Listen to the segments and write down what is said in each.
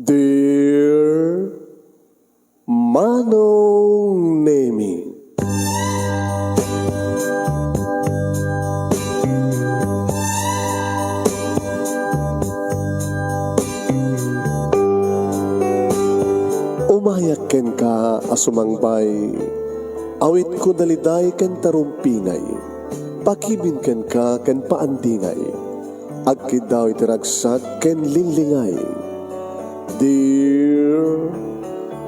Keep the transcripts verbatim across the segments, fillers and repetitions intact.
Dear Manong Nemi. Umayak kenka a sumangbay, awitko daliday ken tarumpingay, pakibin kenka ken paandingay, agkiddaw iti ragsak ken linglingay. Dear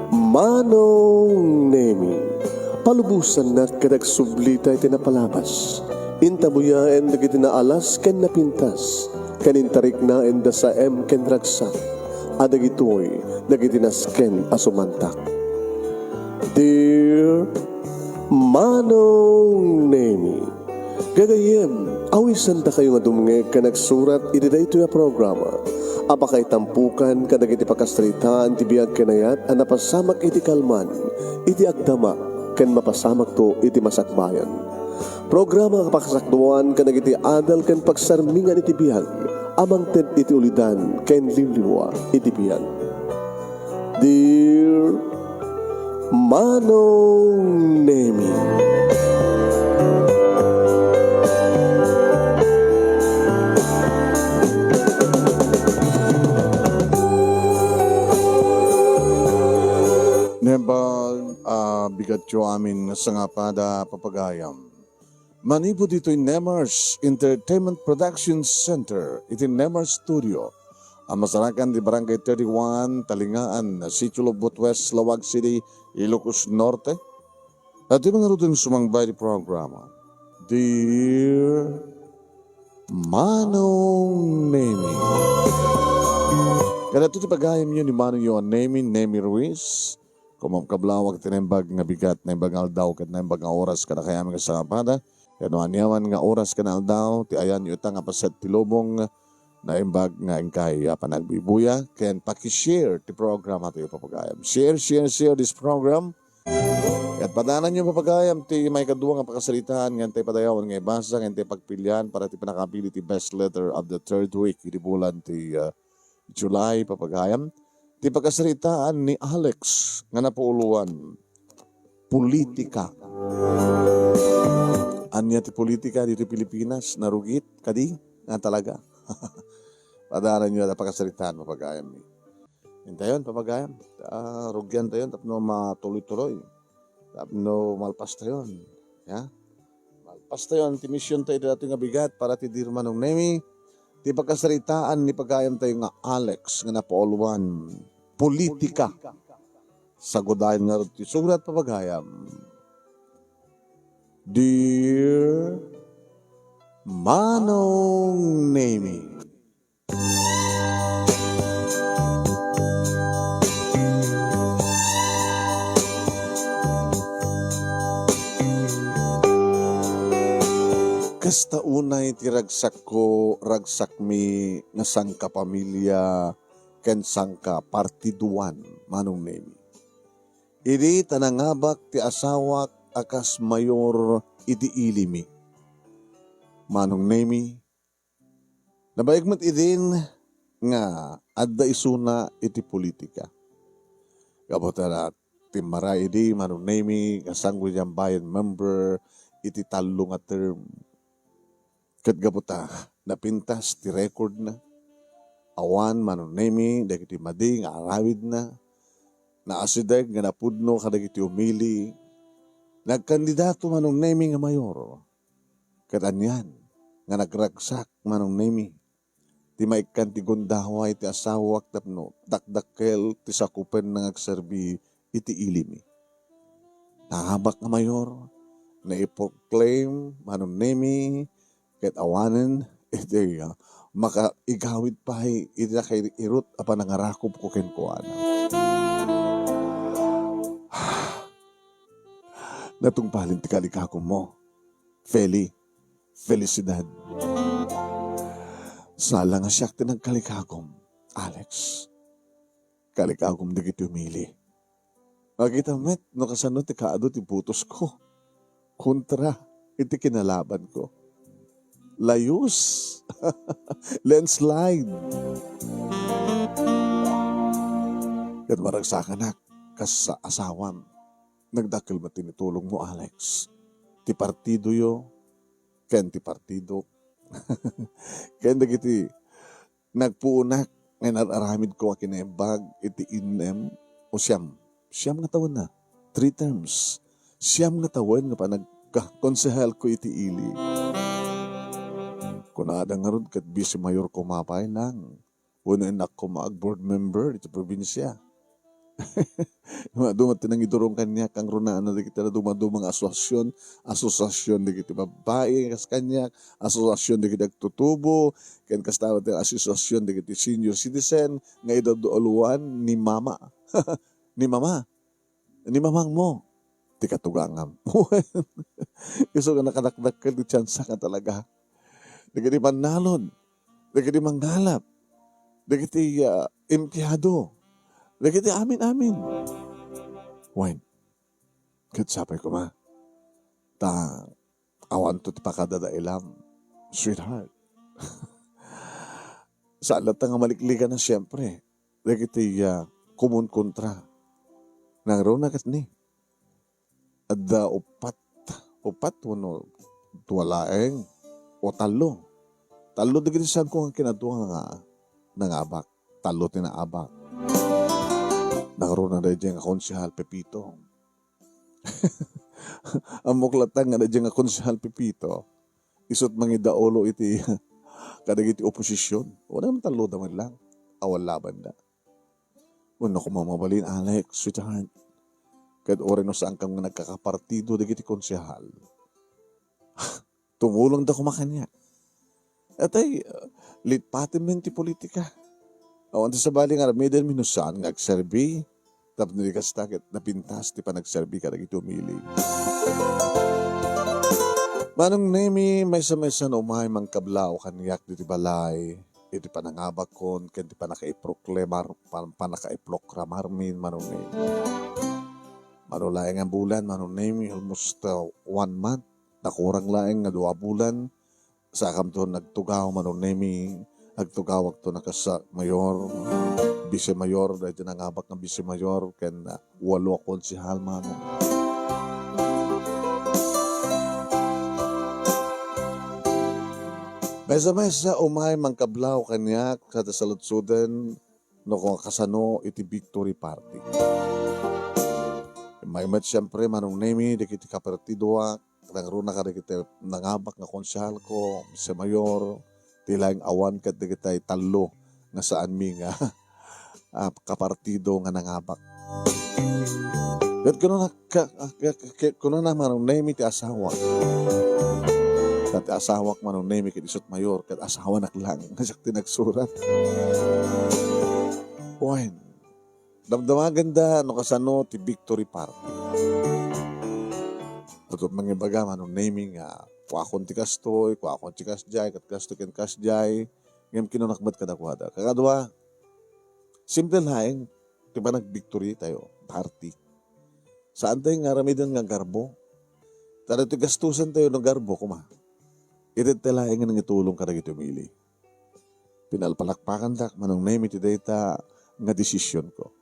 Manong Nemi, palubosannak ket agsublita iti napalabas. Intabuyaen dagiti naalas ken napintas, ken intariknaen da saem ken ragsak, a dagitoy dagiti nasken a sumantak. Dear Manong Nemi, gagayyem, awisandakayo nga dumngeg ken agsurat iti daytoy a programa a pakaitampokan kadagiti pakasaritaan ti biag ken ayat a napasamak iti kalman, iti agdama, ken mapasamakto iti masakbayan. Programa a pakasakduan kadagiti adal ken pagsarmingan iti biag a mangted iti ulidan ken liwliwa iti biag. Dear Manong Nemi. Nembag a bigatyo amin nga sangapada, papagayam. Manipud ditoy Nemars Entertainment Production Center iti Nemars Studio a masarakan di Barangay thirty-one, Talingaan, Sitio Lobot West, Laoag City, Ilocos Norte. At di mangaruden sumangbay di programa, Dear Manong Nemi. Kadato ti pagayamyo ni Manong Yohan Nemi, Nemi Ruiz. Kumam-, kablawak ti naimbag nga bigat, naimbag nga aldaw, ket naimbag nga oras kadakayamin nga sangapada. Ken no aniaman nga oras ken aldaw, ti ayanyo ita nga paset ti lubong, naimbag nga inkay a panagbibuya, ken paki-share ti programa tayo, papagayam. Share, share, share this program. Ket padananyo, papagayam, ti maikadua nga pakasaritaan, nga intay padayawan nga ibasa, nga intay pagpilian para ti panakapili ti best letter of the third week, iti bulan ti, ah, July, papagayam. Ti pakasaritaan ni Alex nga napuuluan, politika. Ania ti politika ditoy Pilipinas? Narugit kadi nga talaga? Padananyo a pakasaritaan, papagayam. Intayon, papagayam. Ah, rugiantayon tapno matuloy-tuloy. Tapno malpastayon. Ya? Malpastayon ti misiontayo iti datoy nga bigat para ti Dear Manong Nemi. Ti pakasaritaan ni pagayamtayo nga Alex nga napauluan, politika. Sagudayen ngarud ti surat, papagayam. Dear Manong Nemi. Kasta unay ti ragsakko, ragsakmi nga sangkapamilya ken sangkapartiduan, Manong Nemi. Idi ta nangabak ti asawak a kas mayor iti ilimi, Manong Nemi, nabaek met idin nga adda isuna iti politika. Gapu ta timmara idi, Manong Nemi, nga sanguinan bayan member iti tallo nga term. Ket gapu ta napintas ti record na, awan, Manong Nemi, dagiti madi nga arawidna, naasideg nga napudno kadagiti umili. Nagkandidato, Manong Nemi, nga mayor. Ket anian nga nagragsak, Manong Nemi, ti maikkan ti gundaway ti asawak tapno dakdakkel ti sakupenna nga agserbi iti ilimi. Naabak nga mayor, naiproclaim, Manong Nemi, ket awanen iti, ah, makaigawid pay iti nakairut a panangarakupko kenkuana. Natungpalen ti kalikakummo, Feli. Felicidad. Sala nga siak ti nagkalikakum, Alex. Kalikakum dagiti umili. Makita met no kasano ti kaadu ti botosko kontra iti kinalabanko. Layus. Landslide. Ket maragsakanak kas asawam. Nagdakkel met ti nitulongmo, Alex. Ti partidoyo ken ti partidok. Ken dagiti nagpuonak nga inar-aramidko a kinaimbag iti innem o siam. Siam nga tawenna. Three terms. Siam nga tawen nga panagkakonsehalko iti ili. Kunada ngarud ket bise mayor koma pay lang. Wenno innak koma ag-board member iti probinsia. Dumaduma ti nangidurong kaniak, kangrunaan dagiti dumaduma nga asosiasion, asosiasion dagiti babbai kas kaniak, asosiasion dagiti agtutubo, ken kasta met ti asosiasion dagiti senior citizen nga idadauluan ni mama. Ni mama. Ni mamangmo. Ti katugangam. Isu nga nakadakdakkel ti tiansa nga talaga. Dagiti mannalon. Dagiti mangngala. Dagiti, ah, empleyado. Dagiti amin-amin. Wen, ket sapay koma. Ta awanto ti pakadadailam, sweetheart. Saan latta nga malikligan na, siempre, dagiti, ah, kumunkontra. Nangruna ket ni, adda uppat, uppat wenno dua laeng o tallo. Tallo dagiti saanko nga kinadua nga nangabak. Tallo ti naabak. Nangruna daydiay nga konsehal Pepito. Ammok latta nga daydiay nga konsehal Pepito, isut' mangidaulo iti kadagiti oposision. Wala man talloda man lang. Awan labanda. Wenno koma mabalin, Alex, sweetheart. Ket uray no saankam nga nagkakapartido dagiti konsehal, tumulongda koma kaniak. Atay, uh, litpatenmi ti politika. Awan ti sabali nga aramiden mi no saan nga agserbi. Tapno di kasta ket napintas ti panagserbi kadagiti umili. Manong Nemi, maysa-maysa no umay mangkablaw kaniak ditoy balay, iti panangabakkon ken ti panakaiproklamar-, pan-, panakaiproklamarmin, Manong Nemi. Mano laeng a bulan, Manong Nemi, almost, uh, one month. Nakurang laeng nga dua a bulan. Saakamto nagtugaw, Manong Nemi, agtugawakto na kas mayor, bise mayor, daytoy nangabak nga bise mayor, ken, ah, walo a konsehal, Manong. Maysa-maysa umay mangkablaw kaniak, kada saludsoden, no kasano iti victory party. Immay met, siempre, Manong Nemi, dagiti kapartidoak, nangruna kadagiti nangabak nga konsehalko, si Mayor, ti laeng awan ket dagiti tallo nga saanmi nga, ah, kapartido nga nangabak. Ket kunana, ka-, ka-, ka-, kunana, Manong Nemi, ti asawak. Ta ti asawak, Manong Nemi, ket isut' Mayor, ket asawanak lang. Siak ti nagsurat. Wen, damdamagenda no kasano ti victory party. Adda mangibaga, Manong Nemi, nga kuakon ti kastoy, kuakon ti kasdiay, ket kastoy ken kasdiay. Ngem kinunak met kadakuada, kakadua, simple laeng ti panag-victory tayo, party. Saantayo nga aramiden nga garbo. Ta daytoy gastusentayo no garbo koma. Iti laeng nga nangitulong kadagiti umili. Pinalpalakpakandak, Manong Nemi, ti dayta nga desisionko.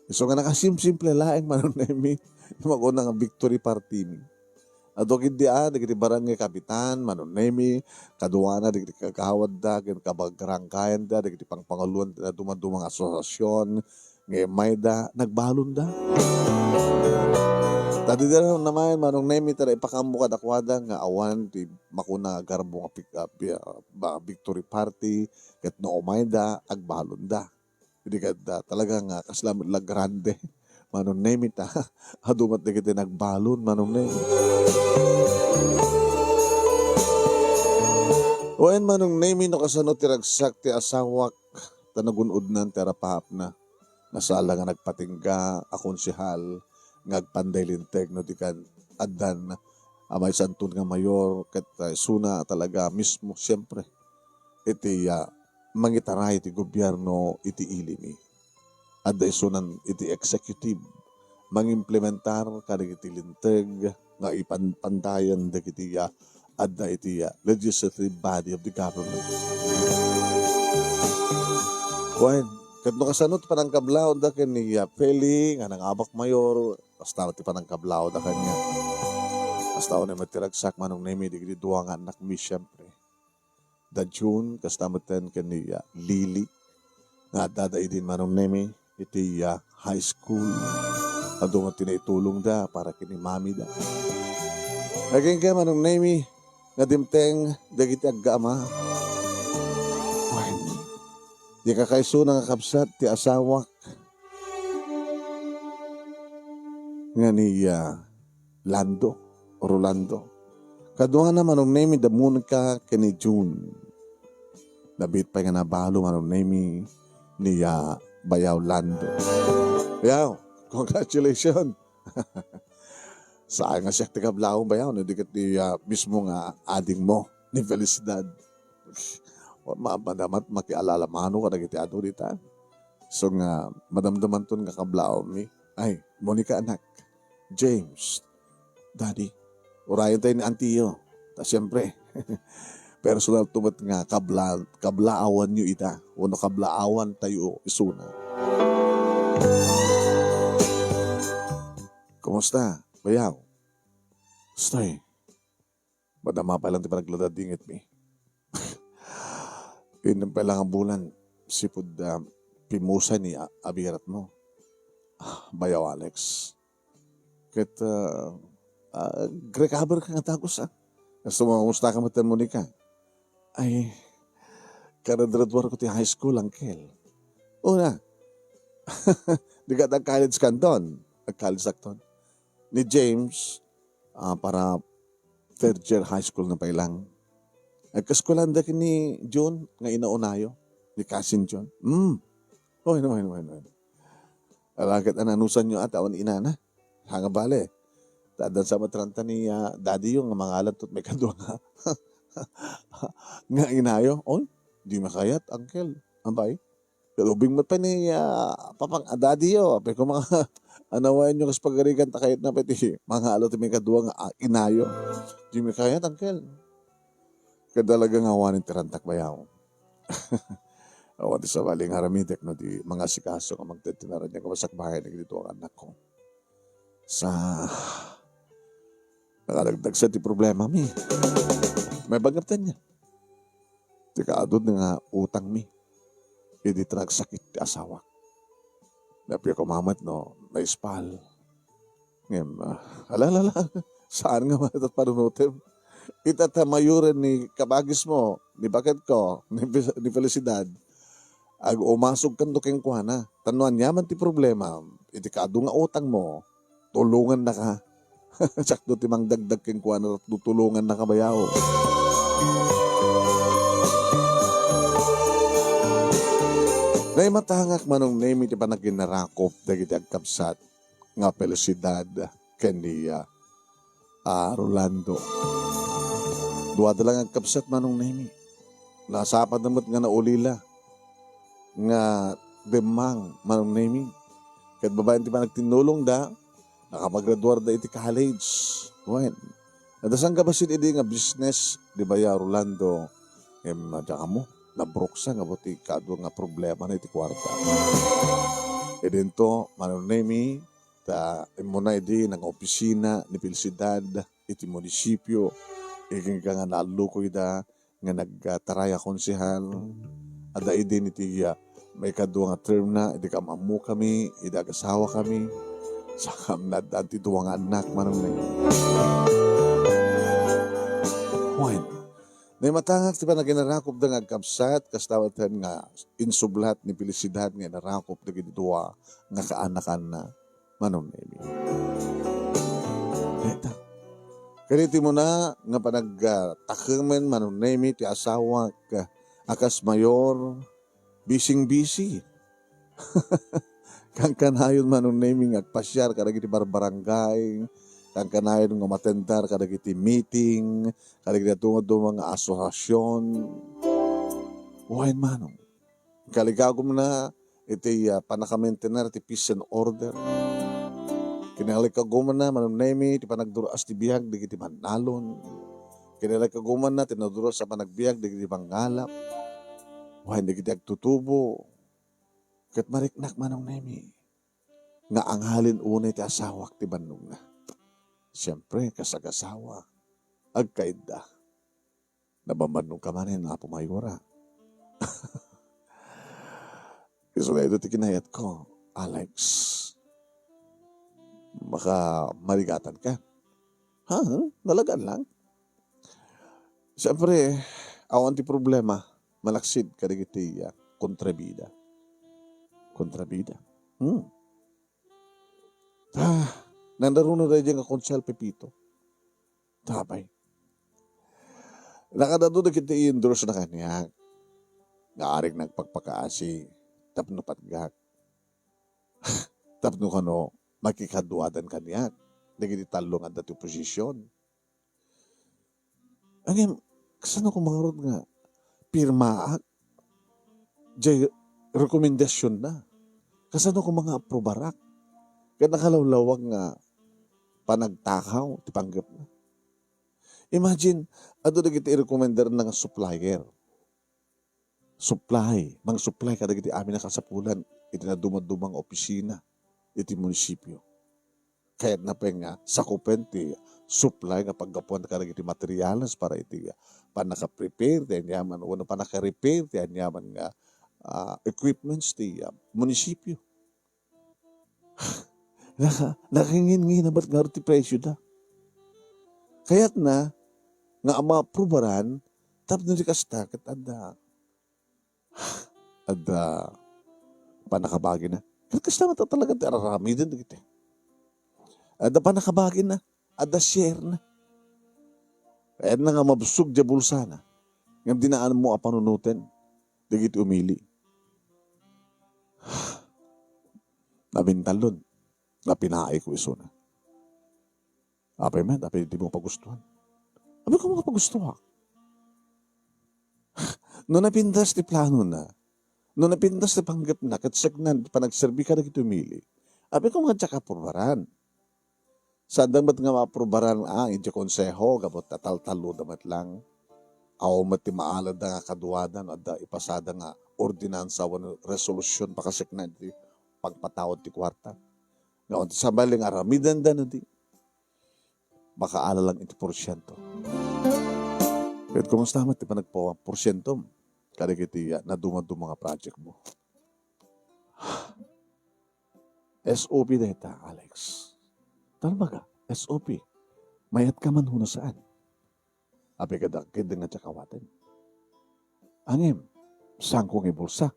Isu nga nakasimsimple laeng, Manong Nemi, no makuna nga victory party mi. Adu ketdi a, dagiti barangay kapitan, Manong Nemi, kaduana dagiti kagawadda, ken kabagrangkayanda, dagiti pangpanguloan ti dumaduma nga asosiasion, nga immayda, nagbalonda. Ta dida naman, Manong Nemi, ta ipakaammo kadakuada nga awan ti makuna garbo nga pick up, ah, ba, victory party, ket no umayda, agbalonda. Idi ket, ah, talaga nga kasla met la grande, Manong Nemi, ta adu met dagiti nagbalon, Manong Nemi. Wen, Manong Nemi, no kasano ti ragsak ti asawak, ta nagun-odnan ti arapaapna. Nasala nga nagpatingga a konsehal nga agpanday linteg no di kan addan a maysanton nga mayor ket, ah, isuna talaga mismo, siempre, iti, ah, mangitaray iti gobierno iti ili mi. Adda isunan iti executive, mangimplementar kadagiti linteg nga ipan-, pandayen dagiti, ah, adda iti, ah, legislative body of the government. Wen, Ket no kasano ti panangkablaawda ken ni, ah, Feli nga nangabak mayor, kasta met ti panangkablaawda kaniak. Kasta unay met ti ragsak, Manong Nemi, dagiti dua nga annakmi, siempre. Da June, kasta metten ken ni, ah, Lily, nga addada idin, Manong Nemi, iti, ah, high school. Adu met ti naitulongda para ken ni mamida. Ken kayat, Manong Nemi, nga dimteng dagiti aggaama. Wen, di kakaisuna nga kabsat ti asawak nga ni, ah, Lando, Rolando. Kaduana, Manong Nemi, da Monica ken ni June. Nabiit pay nga nabalo, Manong Nemi, ni, ah, Bayaw Lando. Bayaw, congratulations! Saan nga siak ti kablaawem, Bayaw, no di ket ti, ah, mismo nga adingmo, ni Felicidad. Ma-, madama ti makialalamano kadagiti adu dita. So nga, madamdamanton nga kablaawmi. Ay, Monica, anak. James, Daddy, urayen tayo ni Auntie yo. Ta, siyempre, personal to met nga kabla-, kablaawanyo ita. Wenno kablaawan tayo isuna. Kumusta, Bayaw? Stay. Madama pay lang ti panagladadingitmi. Innem pay lang a bulan, sipud, ah, pimusay ni a-, abiratmo. Ah, Bayaw Alex. Ket, ah, ah, recover ka nga dagus, ah. Kasta, kumusta ka met, Monica? Ay, karedraduar ko ti high school, Uncle. Una, di ka ag-college kanton. Ag-college akton. Ni James, ah, para third year high school na pay lang. Agkaskuelanda ken ni June nga inaunayo, ni cousin June. Hmm. Hoy, hoy, hoy, hoy. Ala ket ananusanyo ata awan inana. Saan nga bale. Ta addan sa matranta ni, ah, daddy yo nga mangalan to met maikadua nga, nga inayo. Oy, di makayat, uncle. Abay. Ket ubing met pay ni, ah, papang a daddy yo. Apay ko mga anawayan yo kas pagarigan ta kayat na pay ti mangalan ti maikadua nga, ah, inayo. Di makayat, uncle. Ket talaga nga awanen ti rantak, Bayaw. Awan ti sabali nga aramidek no di mangasikaso nga mangted ti naraniag a masakbayan dagiti dua nga annakko. Sa, nakadagdagsa ti problemami. Maibagam ta ania? Ti kaadun nga utangmi idi ti nagsakit ti asawak. Napia koma met no naispal. Ngem, ah, ala, ala, ala, saan nga mayat panunotem? Ita ta mayoren ni kabagismo, ni baketko, ni Fe-, ni Felicidad. Ag-umasog kanto kenkuana. Ta no aniaman ti problema, iti kaadu nga utangmo, tulongannaka. Sakto ti mangdagdag kenkuana, tapno tulongannaka, Bayaw. Naimatangak, Manong Nemi, ti panaginnarakop dagiti agkabsat nga Felicidad ken ni, ah, ah, Rolando. Duada lang agkabsat, Manong Nemi. Nasapada met nga naulila nga demmang, Manong Nemi. Ket babaen ti panagtinnulongda, nakapaggraduarda iti college. Wen, adda sangkabassit idi nga business, di ba, ya, Rolando? Em, diak ammo, nabruksa nga buti kadu nga problemana iti kuarta. Idinto, Manong Nemi, ta immuna idi nangaopisina ni Felicidad iti munisipio, iginka nga naallukoyda nga nagtaray a konsehal. Adda idin iti, ah, maikadua nga term na, idi kaam-ammokami, idi agasawakami. Saka naaddaan ti dua nga annak, Manong Neng. Wen, naimatangak ti panaginnarakopda nga agkabsat, kasta met nga insublat ni Felicidad nga inarakop dagiti dua nga kaanakanna. Manong Nemi. Reta. Kadi ti muna nga panag-, ah, takemen, Manong Nemi, ti asawak, ah, a kas mayor, bising-bisi. Kankanayon, Manong Nemi, nga agpasiar kadagiti barbarangay, kankanayon nga umatendar kadagiti meeting, kadagiti dadduma nga asosiasion. Wen, Manong. Kalikagumna iti, ah, pannakamaintenar iti peace and order. Kinalikagumna, Manong Nemi, ti panagdur-as ti biag dagiti mannalon. Kinalikagumna ti nadur-as a panagbiag dagiti manngalap. Wen dagiti agtutubo. Ket mariknak, Manong Nemi, nga anghalen unay ti asawak ti bannogna. Siempre, kas agasawa, agkaidda. Nabambannog ka manen, Apo Mayora. Isu nga ito ti kinayatko, Alex. Maka marigatan ka. Ha? Nalagaan lang. Siyempre, awan ti problema, malaksid kadagiti, ah, kontrabida. Kontrabida? Hmm. Ah, nandaruna daydiay nga Konsehal Pepito. Apay. Nakadadu dagiti i-endorse na kaniak. Nga arik nagpakpakaasi tapno patgak. Tapno kano, makikaduadan kaniak dagiti tallo nga adda ti oposisyon. Ngem, kasano ko mangarud nga pirmaak jay rekomendasyon na? Kasano ko nga aprubarak? Ket nakalawlawag nga panagtakaw ti panggepna. Imagine, adu dagiti i-recommender na nga supplier. Supply, mangsupply kadagiti amin a kasapulan iti nadumaduma nga opisina iti munisipio. Kayatna pay nga sakupen ti supply nga paggapuan kadagiti materials para iti pannaka-prepare ti aniaman wenno pannaka-repair ti aniaman nga, ah, equipments ti, ah, munisipio. Naka-, nakanginngi na met ngarud ti presioda. Kayatna nga maaprubaran tapno di kasta ket adda, adda pannakabagina. Ket kasta met talaga ti ar-aramiden dagiti. Adda pannakabagina, adda share na. Kayatna nga mabsog diay bulsana, ngem dina ammo a panunoten dagiti umili. Napintallon, napinaayko isuna. Apay met, apay dimo pagustuan? Apay ko nga pagustuak. No napintas ti planona, no napintas ti panggepna, ket seknan ti panagserbi kadagiti umili, apay ko nga diak aprubaran? Saan met nga maaprubaran, ah, iti konseho, gapu ta taltalloda met lang. Awan met ti maaladda nga kaduada no adda ipasada nga ordinansa wenno resolusyon pakasaknaan iti pagpatawad ti kuarta. Nga on ti sabali nga aramidenda no di makaala lang iti porsiento. Ket kumusta met ti panagpaporsientom kadagiti, ah, nadumaduma nga project mo? S O P dayta, Alex. Talaga, S O P. Mayat ka man wenno saan. Apay kada ket nga diak awaten. Ngem, saanko nga ibulsa.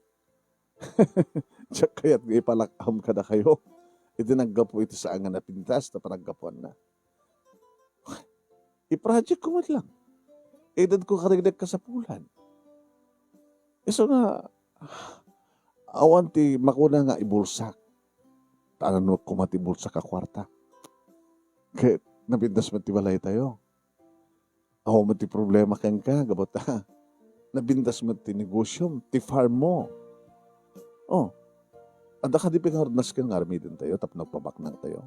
Diak kayat nga ipalak-am kadakayo iti naggapu iti saan nga napintas ta panaggapuanna. I-project ko met lang. Idadko kadagiti kasapulan. Isu nga, awan ti makuna nga ibulsak. Ta ano koma ti bulsak a kuarta? Ket napintas met ti balaytayo. Awan met ti problema kenka, gapu ta napintas met ti negosiom, ti farm mo. Oh, adda kadi pay ngarud nasken nga aramidentayo tapno agpabaknangtayo?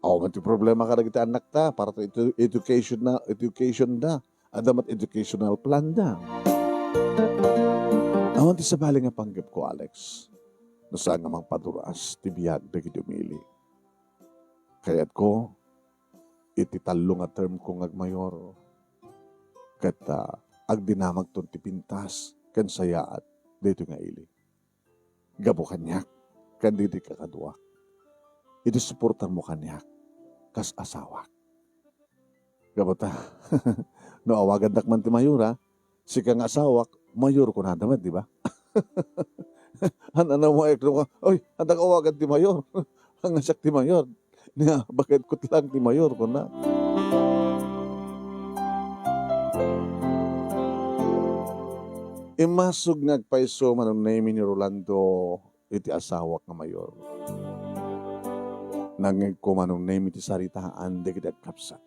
Awan met ti problema kadagiti annakta para ta edu-, education na, education da. Adda met educational plan da. Awan ti sabali nga panggepko, Alex, no saan nga mangpaduras ti biag dagiti umili. Kayatko, iti tallo nga term ko nga agmayor, ket, ah, agdinamagton ti pintas ken sayaat daytoy nga ili. Gapu kaniak, ken dagiti kakaduak, iti suportam mo kaniak kas asawak. Gapu ta, no awagandak man ti mayor, a, sika nga asawak, mayor kunada met, di ba? An-, ano mo, ay, no, oy, adda awagan ti mayor. Nga siak ti mayor. Nia, baketko lang ti mayor, kuna. Immasog nga agpayso, Manong Nemi, ni Rolando iti asawak nga mayor. Nangngegko, Manong Nemi, ti saritaan dagiti agkabsat.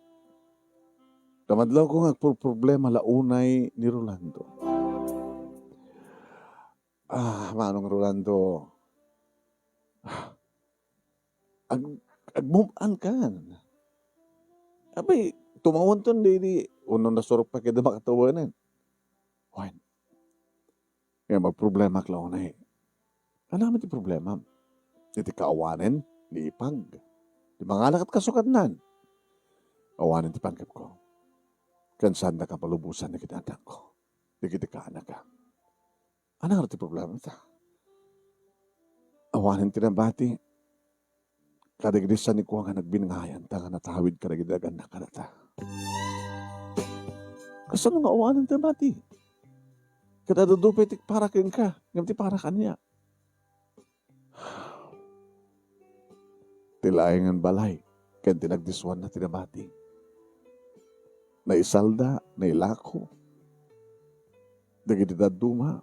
Ta madlawko nga agpurproblema la unay ni Rolando. Ah, Manong Rolando. Ah, ag-, ag-move on kan. Apay, tumawenton daydi, wenno nasurok pay kada makatawanan. Wen. Nga magproblema ak la unay. Ania met ti problema? Iti kaawanen, naipag. Ti mangala ket kasukadnan. Awanen ti panggepko. Ken saandaka palubosan dagiti annakko, dagiti kaanaka. Ania ngarud ti problema ta? Awanen ti nabati kadagiti sanikuan nga nagbinngayanta nga natawid kadagiti nagannakanta. Kasano nga awanen ti nabati? Ket adu pay ti para kenka, ngem ti para kaniak. Ti laengen balay ken ti nagdissuanna ti nabati. Naisalda, nailako dagiti dadduma.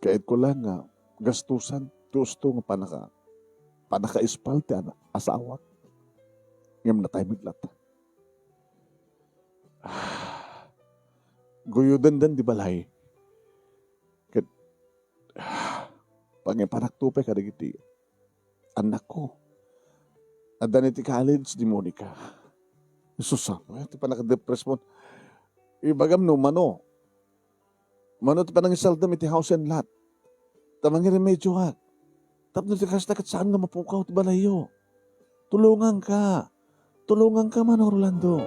Kayatko laeng nga gastusan ti usto nga pannaka-, pannakaispal ti ana-, asawak. Ngem natay met latta. Guyodenden ti balay. Ket pangiparakto pay kadagiti annakko. Adda ni ti college ni Monica. Sus, apo, ti pannakadepressmo. Ibagam no mano. Mano ti panangisaldam iti house and lot. Ta mangiremedioak. Tapno ti kasta ket saan nga mapukaw ti balayyo. Tulonganka. Tulonganka, Manong Rolando.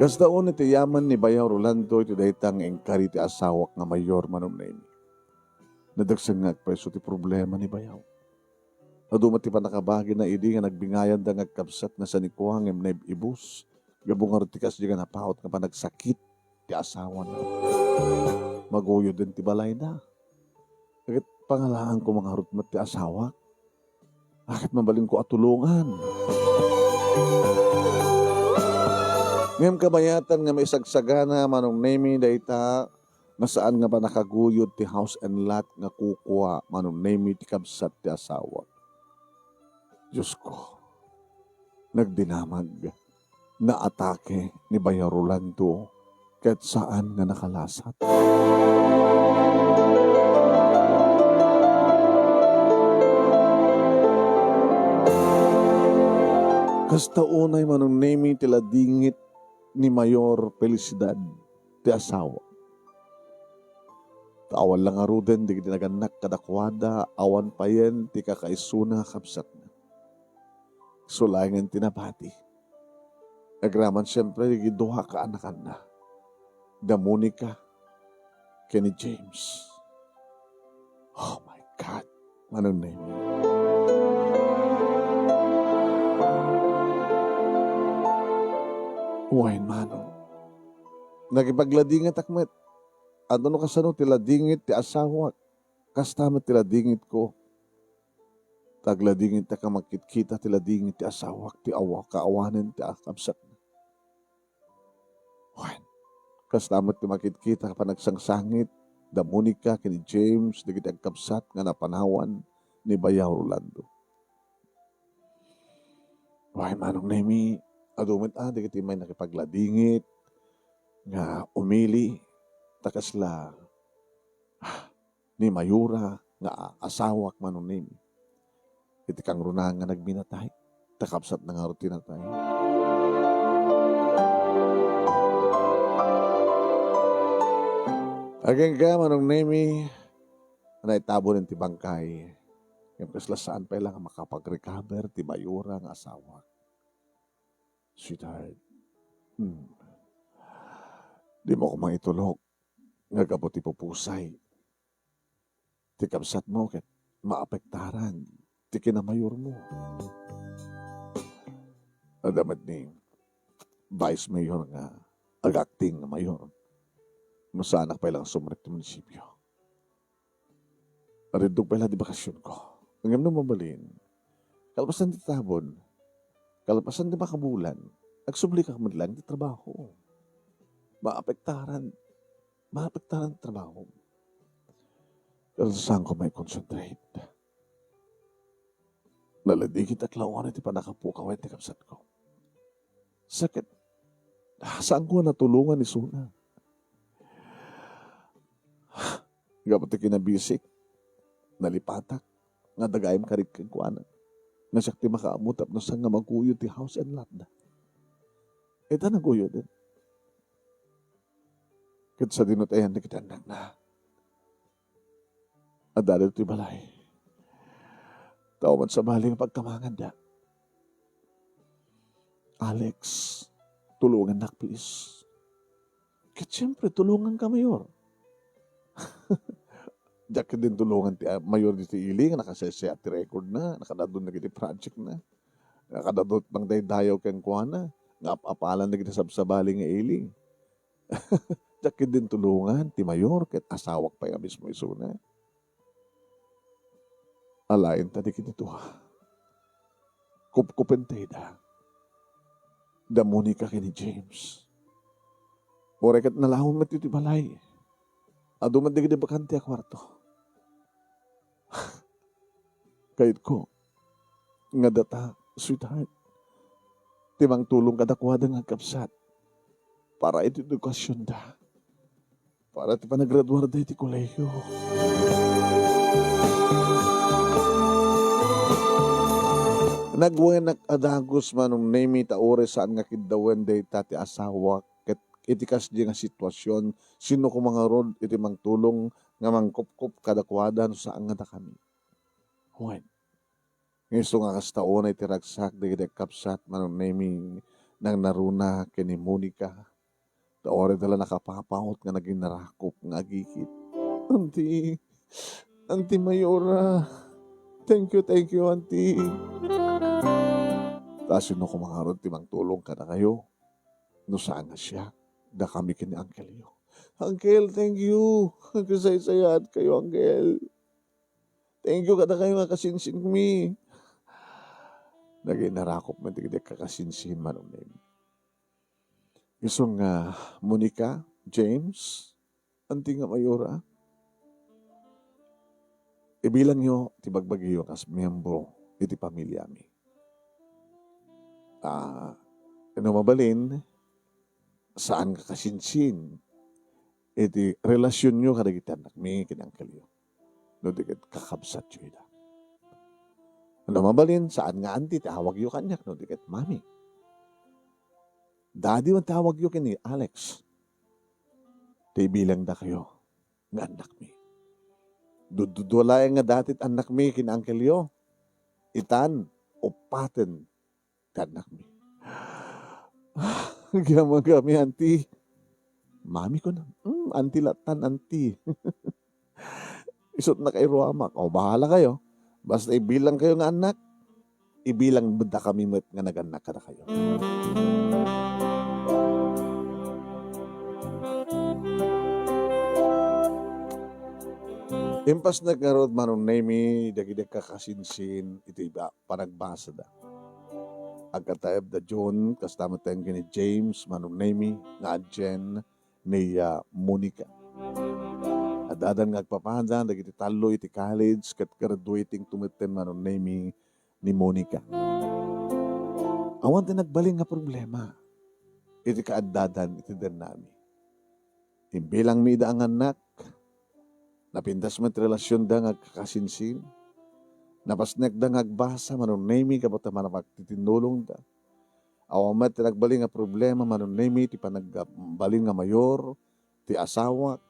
Kasta unay ti yaman ni Bayaw Rolando iti dayta nga inkari ti asawak nga mayor, Manong Nemi. Nadagsennak pay isu ti problema ni Bayaw. Adu met ti pannakabagina idi nga nagbingayanda nga agkabsat nga sanikua ngem naib-ibus. Gapu ngarud ti kasdi nga napaut nga panagsakit ti asawana. Maguyoden ti balayda. Ket pangalaanko ngarud met ti asawak. Ket mabalinko a tulongan. Ngem kabayatan nga maisagsagana, Manong Nemi, dayta nga saan nga pannakaguyod ti house and lot nga kukua, Manong Nemi, ti kabsat ti asawak. Diosko, nagdinamag. Naatake ni Bayaw Rolando ket saan nga nakalasat. Kasta unay, Manong Nemi, ti ladingit ni Mayor Felicidad ti asawa. Ta awan la ngaruden dagiti nagannak kadakuada, awan payen ti kakaisuna a kabsatna. Isu laengen ti nabati. Agraman siempre dagiti dua a kaanakanna, da Monica ken ni James. Oh my God, Manong Nemi. Wen, Manong. Nakipagladingetak met. Adu no kasano ti ladingit ti asawak, kasta met ti ladingitko. Ta agladingit a makit-kita ti ladingit ti asawak ti awa-, kaawanen ti a-, kabsatna. Wen, kasta met ti makit-kita a panagsangsangit da Monica ken ni James dagiti agkabsat nga napanawan ni Bayaw Rolando. Wen, Manong Nemi, adu met a dagiti may nakipagladingit nga umili ta kasla ni Mayora nga asawak, Manong Nemi. Iti kangrunaan nga nagminatay, ta kabsatna ngarud ti natay. Agingga, Manong Nemi, naitabon ti bangkay. Ngem kasla saan pay la nga makapag-recover ti Mayora nga asawak. Sweetheart, hmm, dimo koma itulok nga gapu ti pupusay ti kabsatmo ket maapektaran ti kinamayormo. Adda met ni Vice Mayor nga agakting nga mayor. No saanak pay lang sumrek ti munisipio. Ariddog pay la ti bakasionko. Ngem no mabalin, kalpasan ti tabon, kalpasan ti makabulan, agsublikak met laeng ti trabaho. Maapektaran, maapektaran ti trabaho. Pero saanko mai-concentrate. Naladingit a klawan iti pannakapukaw ti kabsatko. Sakit. Ah, saanko a natulongan isuna. Gapu ti kinabisik, nalipatak, nga adda gayam karik kenkuana. Nga siak ti makaammo tapno saan nga maguyod ti house and lot da. Ita naguyod, eh. Ket sadino ti ayan dagiti annakna? Adda ditoy balay. Tao man sabali nga pagkamanganda. Alex, tulungannak, please. Ket siyempre, tulonganka, Mayor. Diak ketdin tulongan ti, ah, Mayor ditoy ili nga nakasaysayaat ti record na, nakadadun dagiti project na. Nakadadut pang daydayaw kenkuana, nga ap-apalan dagiti sabsabali nga ili. Diak ketdin tulongan ti Mayor ket asawak pay nga mismo isuna. Alaenta dagiti dua. Kupkupenta ida. Da Monica ken ni James. Uray ket nalaom met iti balay. Adu met dagiti bakante a kuarto. Kayatko nga data, sweetheart, ti mangtulong kadakuada nga agkabsat para iti edukasionda, para ti panagraduarda iti kolehiyo. Nagwenak a dagus, Manong Nemi, ta uray saan nga kiddawen dayta ti asawak, ket iti kasdi nga situasion, sino koma ngarud iti mangtulong nga mangkupkop kadakuada no saan nga dakami? Wen, nga isu nga kasta unay ti ragsak dagiti agkabsat, Manong Nemi, nangnaruna ken ni Monica. Ta uray da la nakapapaut nga naging narakop nga agikit. Auntie, Auntie Mayora, thank you, thank you, Auntie. Ta sino koma ngarud ti mangtulong kadakayo? No saan nga siak, dakami ken ni Uncle yo. Uncle, thank you. Agsaysayaat kayo, Uncle. Thank you kadakayo nga kasinsinmi. Naging narakop met dagiti kakasinsin, Manong Nemi. Isu nga, Monica, James, Auntie nga Mayora, ibilangyo ti bagbagiyo kas miyembro iti pamiliami. Ah, no mabalin, saan nga kasinsin iti relasionyo kadagiti annakmi ken ni Uncle yo, no di ket kakabsatyo ida. No mabalin, saan nga auntie ti awagyo kaniak, no di ket mami. Daddy man ti awagyo ken ni Alex. Ta ibilangdakayo nga annakmi. Dududua laeng nga dati ti annakmi ken ni Uncle yo. Itan, uppaten ti annakmi. Agyamankami, Auntie. Mami, kuna. Hmm, Auntie latan, Auntie. Isut' nakairuamak. O, bahala kayo. Basta ibilangkayo nga annak, ibilangdakami met nga nagannak kadakayo. Impasnek ngarud, Manong Nemi, dagiti kakasinsin iti ba-, panagbasada. Agkataeb da June, kasta met ken ni James, Manong Nemi, nga adien ni, ah, Monica. Addadan nga agpapada dagiti tallo iti college ket graduating to metten, Manong Nemi, ni Monica. Awan ti nagbalin nga problema iti kaaddadan iti dennami. Imbilangmi ida nga annak, napintas met ti relasionda nga agkakasinsin. Napasnekda nga agbasa, Manong Nemi, gapu ta manapagtitinnulongda. Awan met ti nagbalin nga problema, Manong Nemi, ti panagbalin nga mayor ti asawak,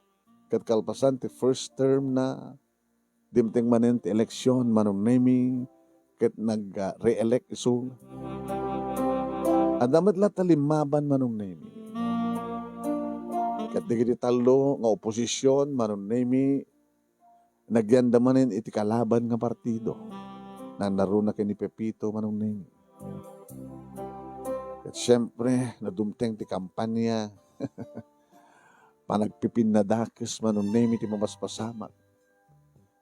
ket kalpasan ti first term na, dimteng manen ti eleksyon, Manong Nemi, ket nag, ah, re-elect isu. Adda met latta limmaban, Manong Nemi. Ket dagiti tallo nga oposisyon, Manong Nemi, nagyanda manen iti kalaban nga partido. Nangnaruna ken ni Pepito, Manong Nemi. Ket siempre, no dumteng ti kampanya, panagpipinnadakes, Manong Nemi, ti mapaspasamak.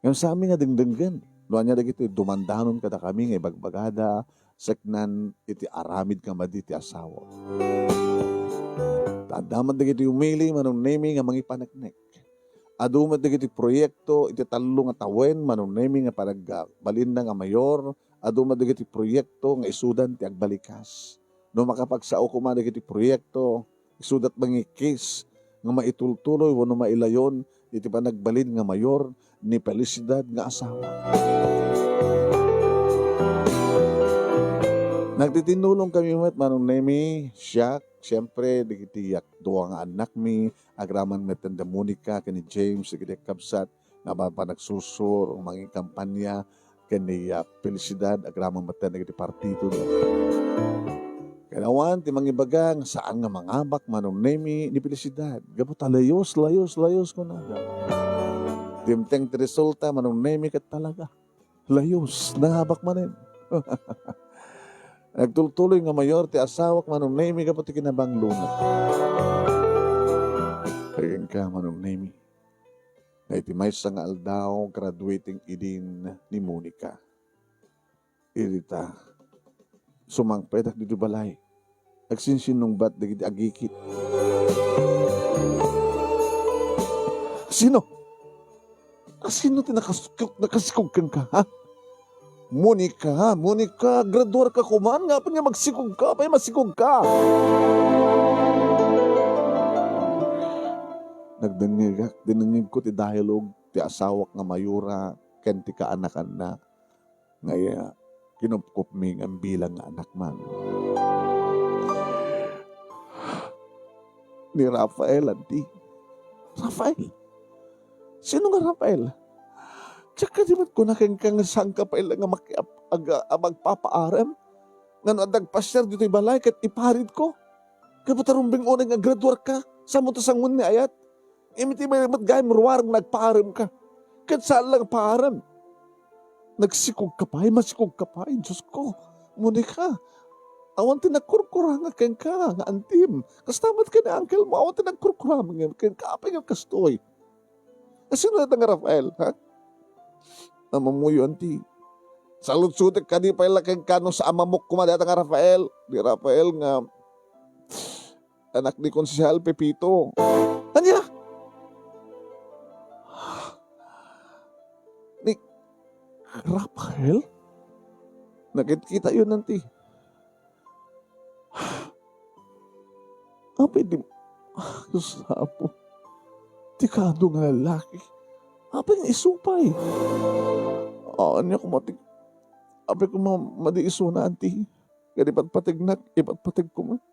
Ngem saanmi nga dengdenggen no ania dagiti dumandanon kadakami nga ibagbagada, seknan iti aramid nga madi ti asawa. Ta adda met dagiti umili, Manong Nemi, nga mangipaneknek. Adu met dagiti proyekto iti tallo nga tawen, Manong Nemi, nga panagbalinna nga mayor. Adu met dagiti proyekto nga isudan ti agbalikas. No makapagsao koma dagiti proyekto, isudat mangikkis nga maitultuloy wenno mailayon iti panagbalin nga mayor ni Felicidad nga asawa. Nagtitinnulong kami met, Manong Nemi, siak, siempre, dagiti yak-, dua nga annakmi, agraman met da Monica ken ni James, dagiti kabsat, nga apan panagsursor, mangikampanya, ken ni, ah, Felicidad, agraman met dagiti partido. Ken awan ti mangibaga nga saan nga mangabak, Manong Nemi, ni Felicidad. Gapu ta layus, layus, layus, kunada. Dimteng ti resulta, Manong Nemi, ket talaga. Layus, nangabak manen. Nagtultuloy nga mayor ti asawak, Manong Nemi, gapu ti kinabanglona. Kenka, Manong Nemi, nga iti maysa nga aldaw, graduating idin ni Monica. Irita, sumangpetak ditoy balay. Agsinsinungbat dagiti agikit. Sino? A, sino ti nakasikog, nakasikog kenka, ha? Monica, Monica, graduarka kuman, nga apay nga magsikogka, apay masikogka? Nagdengngegak, dinengngegko ti dialogue ti asawak nga mayora ken ti kaanakanna. Nga iya, kinupkopmi nga bilang nga anak man. Ni Rafael, anti. Rafael? Sino nga Rafael? Diak kadi met kuna kenka nga saanka pay la nga maki-, ag-, a-, magpapaarem? Ngano adda agpasiar ditoy balay ket iparitko? Gapu ta rumbeng unay nga graduarka, saan mo ta sangoen ni ayat? Ngem iti met gayam ruar nga agpaaremka. Ket saan la nga paarem. Nagsikogka pay, masikogka pay, Diosko. Monica, awan ti nagkurkuranga kenka nga antim. Kasta met ken ni uncle mo, awan ti nagkurkuranga kenka. Apay nga kastoy? A, sino dayta nga Rafael, ha? A, mammuyo, anti. Salutsotek kadi pay la kenka no sa amamok koma dayta nga Rafael. Ni Rafael nga anak ni Konsehal Pepito. Ania? Ni Rafael? Nakitkitayon, anti. Apay di, Diyos, Apo. Ti kaadu nga lalaki. Apay nga isu pay? Ania koma ti, apay koma madi isuna, anti. Nga ipatpategnak, ipatpategko met.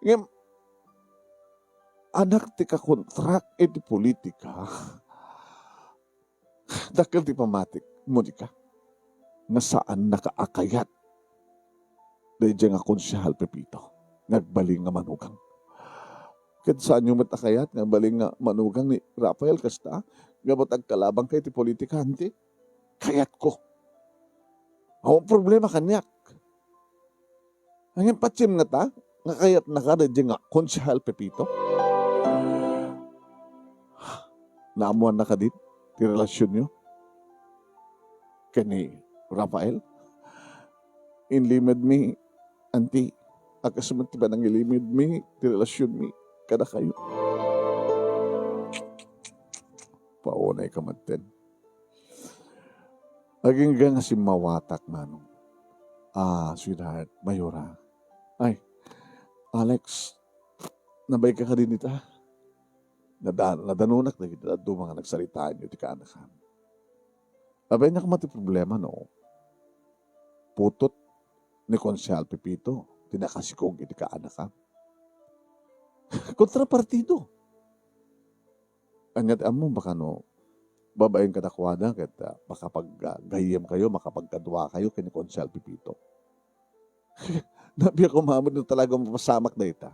Ngem, anak ti kakontrak iti politika. Dakkel ti pammatik, Monica, nga saannaka a kayat daydiay nga Konsehal Pepito nga agbalin nga manugang. Ket saanyo met a kayat nga agbalin nga manugang ni Rafael kasta, nga met agkalabanka iti politika, anti? Kayatko. Awan problema kaniak. Ngem patiem ngata nga kayatnaka daydiay nga Konsehal Pepito? Naammoanna kadi ti relasionyo ken ni Rafael? Inlimedmi, anti, a kas met ti panangilimedmi ti relasionmi kadakayo. Paunayka metten. Agingga nga simmawatak, Manong. Ah, sweetheart, Mayora. Ay, Alex, nabayka kadi dita? Nada-, nadanunak dagiti dadduma nga nagsaritaanyo ti kaanakan. Apay, ania koma ti problema no putot ni Konsehal Pepito ti nakasikog iti kaanakan? Kontrapartido. Ania ti ammom, baka no babaen kadakuada ket, ah, makapag-, ah, gayyemkayo, makapagkaduakayo ken ni Konsehal Pepito. Nabiag koma met no talaga mapasamak dayta.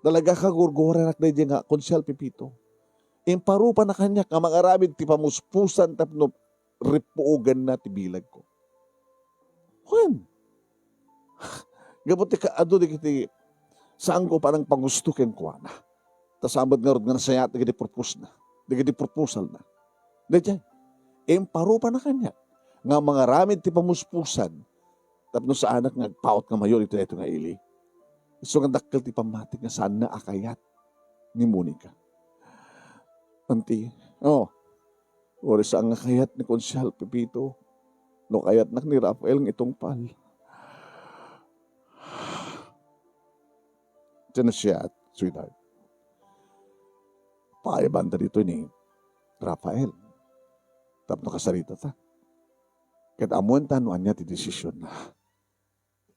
Talaga kagurguranak daydiay nga Konsehal Pepito. Imparupanak kaniak nga mangaramid ti pamuspusan tapno rippuoganna ti bilagko. Wen, gapu ti kaadu dagiti saanko panangpagusto kenkuana. Ta saan met ngarud nga nasayaat dagiti proposna, dagiti proposalna. Daydiay, imparupanak kaniak nga mangaramid ti pamuspusan tapno saanak nga agpaut nga mayor iti daytoy nga ili. Isu nga dakkel ti pammatik nga saanna a kayat ni Monica. Anti, oh, uray saan nga kayat ni Konsehal Pepito, no kayatnak ni Rafael nga itungpal. Ti nasayaat, sweetheart, paayabanta ditoy ni Rafael tapno kasaritata. Ket ammoenta no ania ti desisionna.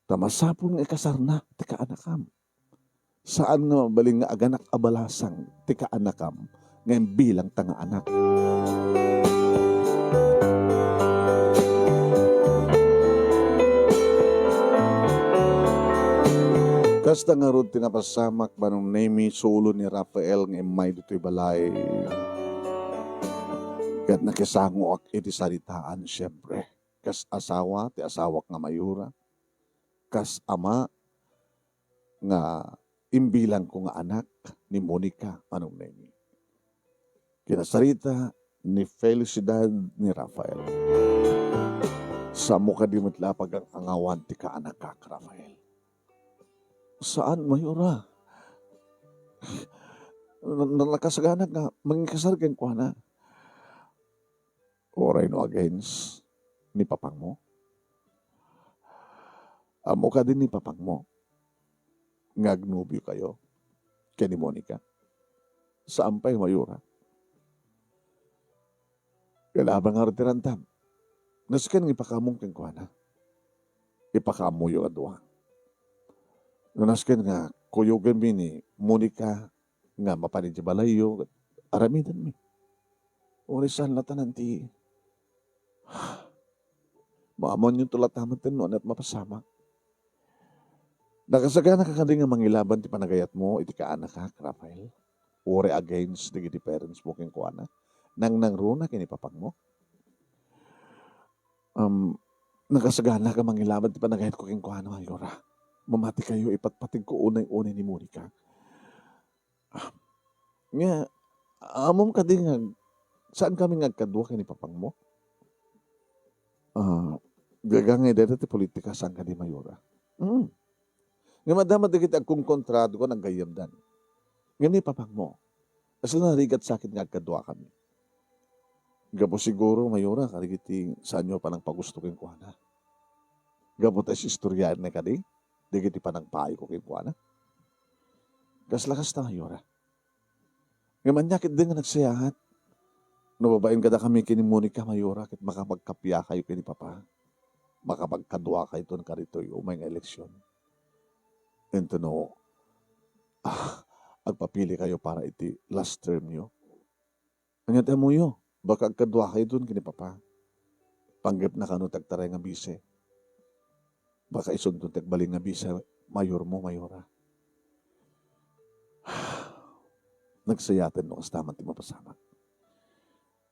Ta masapul nga ikasarna ti kaanakam. Saan nga mabalin nga aganak a balasang ti kaanakam nga imbilangta nga anak. Kasta ngarud ti napasamak, Manong Nemi, solo ni Rafael nga immay ditoy balay. Ket nakisangoak iti saritaan, siempre. Kas asawa ti asawak nga Mayora. Kas ama nga imbilangko nga anak ni Monica, Manong Nemi. Kinasarita ni Felicidad ni Rafael. Saanmo kadi met la a pagang-angawan ti kaanakak, Rafael? Saan, Mayora. Na-, na-, nakasaganak nga mangikasar kenkuana. Uray no against ni papangmo? Ammo kadi ni papangmo nga agnobiokayo ken ni Monica? Saan pay, Mayora. Kailangan nga ti ramdam. Nasken nga ipakaammo kenkuana. Ipakaammoyo a dua. No nasken nga kuyogenmi ni Monica nga mapan idiay balayyo, aramidenmi. Uray saan latta ti Maamuanyo to latta met no aniat mapasamak. Nakasagana ka kadi nga mangilaban ti panagayatmo iti kaanakak, Rafael? Uray against dagiti parents mo kenkuana? Nangnangruna ken ni papangmo? Um, nakasagana ka mangilaban ti panagayatko kenkuana, Mayora. Mamati kayo, ipatpategko unay-unay ni Monica. Ah, nga, ammom kadi nga saan kami nga agkadua ken ni papangmo? Ah, gaga nga dayta ti politika, saan kadi, Mayora? Mm. Nga madama dagiti agkonkontra, dagiti naggayyemdan. Ngem ni papangmo, kasla narigat sakit nga agkadua kami. Gapu siguro, Mayora, kadagiti saanyo a panangpagusto kenkuana. Gapu ta isistoriaenna kadi dagiti panangpaayko kenkuana. Kasla kasta, Mayora. Ngem ania ketdi nga nagsayaat no babaen kadakami ken ni Monica, Mayora, ket makapagkappia kayo ken ni Papa? Makapagkadua kayton kaditoy umay nga eleksion. Inton no, ah, agpapili kayo para iti last term yo. Ania ti ammoyo? Baka agkadua kayton ken ni Papa. Panggepna kano ti agtaray nga bise. Baka isunton ti agbalin nga bise, mayormo, Mayora. Nagsayaaten no kasta man ti mapasamak.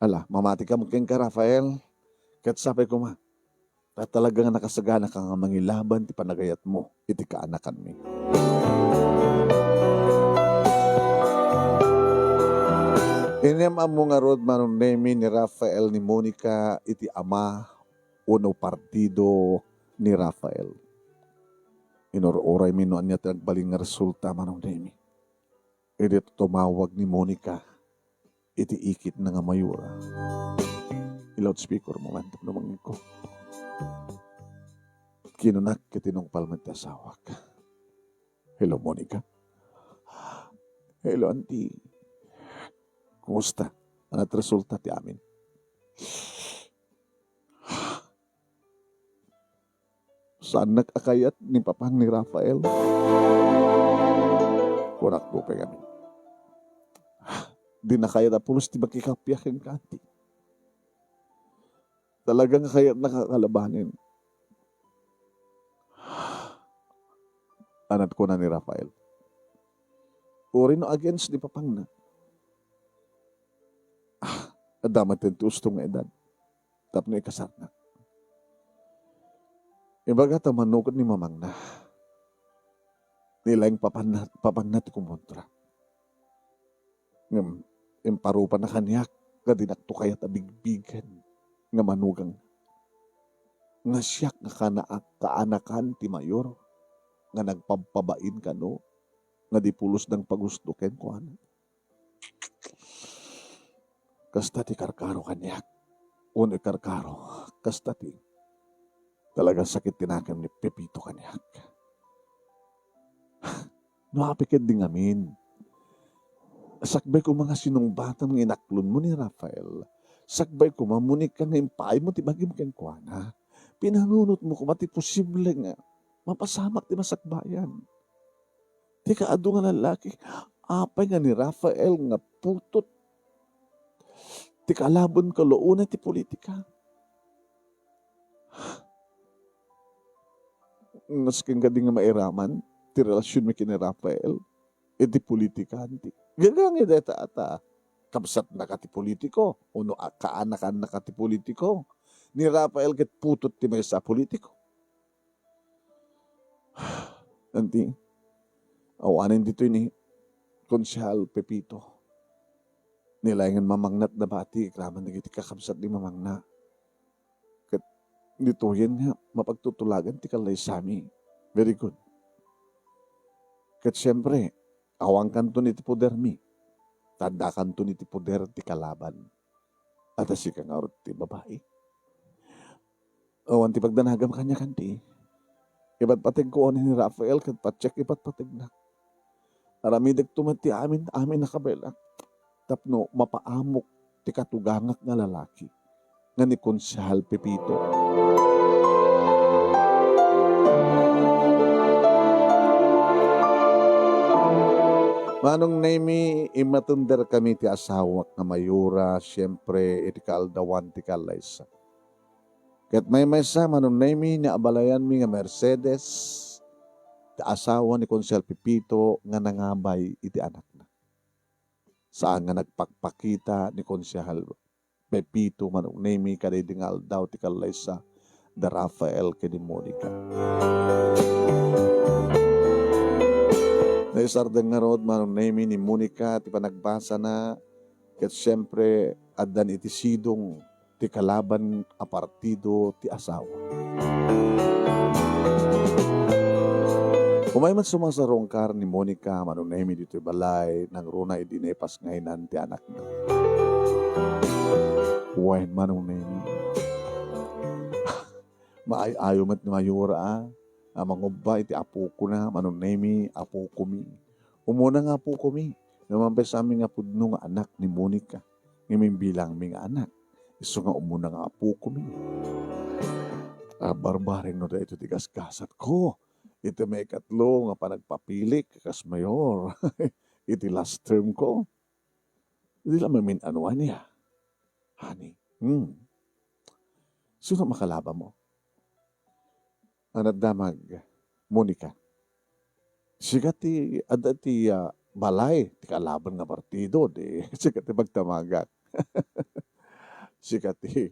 Ala, mamati ka met kenka, Rafael. Ket sapay koma, ta talaga nga nakasagana ka nga mangilaban ti panagayatmo iti kaanakanmi. Inyam-ammo ngarud, Manong Nemi, ni Rafael ni Monica iti ama wenno partido ni Rafael. Inur-uraymi no ania ti agbalin nga resulta, Manong Nemi. Idi tumawag ni Monica iti ikitna nga Mayora. I-loudspeaker mo man tapno mangngegko. Kinunak iti nungpal met ti asawak. Hello, Monica. Hello, auntie. Kumusta? Ania't resulta ti amin? Saannak a kayat ni papang ni Rafael. Kunak pay ngamin, dina kayat a pulos ti makikappia kenka, auntie. Talaga nga kayatnak a kalabanen. Ania't kuna ni Rafael. Uray no against ni papangna. Ah, adda met ti usto nga edad tapno ikasarna. Ibaga ta manugot ni mamangna. Ni laeng papanna, papangna ti kumontra. Ngem, imparupana kaniak nga dinakto kayat a bigbigen nga manugang. Nga siak nga kana-, kaanakan ti mayor nga nagpabpabain kano nga di pulos nangpagusto kenkuana. Kasta ti karkaro kaniak. Wenno ikarkaro, kasta ti talagang sakit ti nakem ni Pepito kaniak. No apay ketdi ngamin, sakbay koma nga sinungbatam nga inaklonmo ni Rafael, sakbay koma, Monica, nga impaaymo ti bagim kenkuana. pinanunotmo koma ti posible nga mapasamak ti masakbayan. Ti kaadu nga lalaki, apay nga ni Rafael nga putot ti kalabanko, unay ti politika? Masken kadi nga mairaman ti relasionmi ken ni Rafael iti politika, anti. Gagangay dayta ata. Kabsatnaka ti politiko, wenno a-, kaanakannaka ti politiko. Ni Rafael ket putot ti maysa a politiko. Anti, awanen ditoy ni Konsehal Pepito. Ni laengen mamangna ti nabati agraman dagiti kakabsat ti mamangna. Ket ditoyen nga mapagtutulagan ti kallaysami. Very good. Ket siempre, awankanton iti podermi, ta addakanton iti poder ti kalaban. Ata sika ngarud ti babai. Awan ti pagdanagam kaniak, anti. Ipatpategko unay ni Rafael ket patiek ipatpategnak. Aramidekto met ti amin, amin a kabaelak tapno mapaamok ti katugangak nga lalaki nga ni Konsehal Pepito. Manong Nemy, immatenderkami ti asawak nga Mayora, siempre, iti kaaldawan ti kallaysa. Ket maymaysa, Manong Nemy, ni abalayanmi nga Mercedes, ti asawa ni Konsehal Pepito nga nangabay iti anakna. Saan nga nagpakpakita ni Konsehal Pepito, Manong Nemy, kadaydi nga aldaw ti kallaysa da Rafael ken ni Monica. Naisardeng ngarud, Manong Nemy, ni Monica ti panagbasana, ket siempre, addan iti sidong ti kalaban a partido ti asawa. Umay met sumasarungkar ni Monica, Manong Nemy, ditoy balay, nangruna idi naipas nga inan ti anakna. Wen, Manong Nemy. Maay-ayo met ni Mayora, a, a mangubba iti apokona, Manong Nemy, apokomi. Umuna nga apokomi, no mampaysami nga pudno nga anak ni Monica, nga imbilangmi nga anak. Isu nga umuna nga apokomi. A, barbareng no daytoy ti gasgasatko. Iti maikatlo nga panagpapilik, kas mayor. Iti last term ko. Di la mamin-ano ania. Honey. Hmm. Sino makalabanmo? Anak damag, Monica. Sika ti, adda ti, ah, balay, ti kalaban nga partido, di, sika ti pagtamagak. Sika ti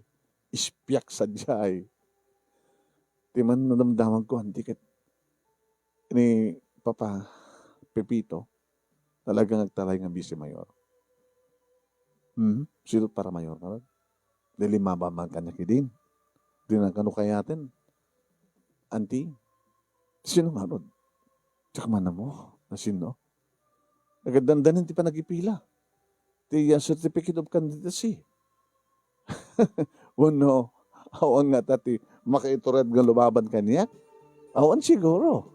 ispiak sadiay. Ti man nadamdamagko, anti ket ni Papa Pepito, talaga nga agtalay nga bisi mayor. Hmm, sino para mayor ngarud? Di limmaba man kaniak idin. Di na kano kayaten. Anti, sino ngarud? Diak man ammo. Asino? Nagdandanin ti panagipila. Ti, ah, certificate of candidacy. Wenno, awan ngata ti makaitured nga lumaban kaniak? Awan siguro.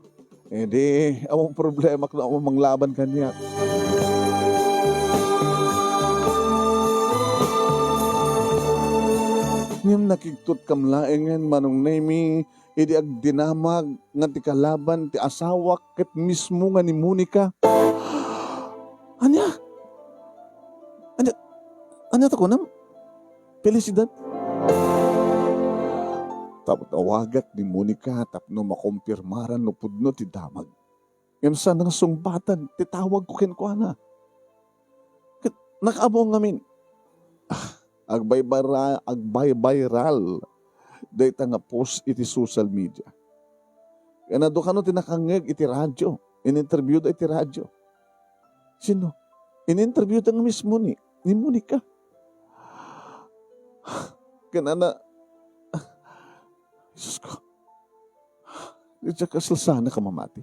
Idi, awan problemak no awan manglaban kaniak. Ngem nakigtotkam laengen, Manong Nemy, idi agdinamag nga ti kalaban ti asawak ket mismo nga ni Monica. Ania? Ania? Ania ta kunam? Felicidad? Tapno awagak ni Monica tapno makumpirmaran no pudno ti damag. Ngem saan nga sungbatan ti tawagko kenkuana. Ket nakaammo ngamin, ah, agbaybayra-, agbaybayral dayta nga post iti social media. Ken adu kano ti nakangngeg iti radio, in-interviewda iti radio. Sino? In-interviewda nga mismo ni, ni Monica. Ken ana, Jesus ko, diak kasla sanak a mamati.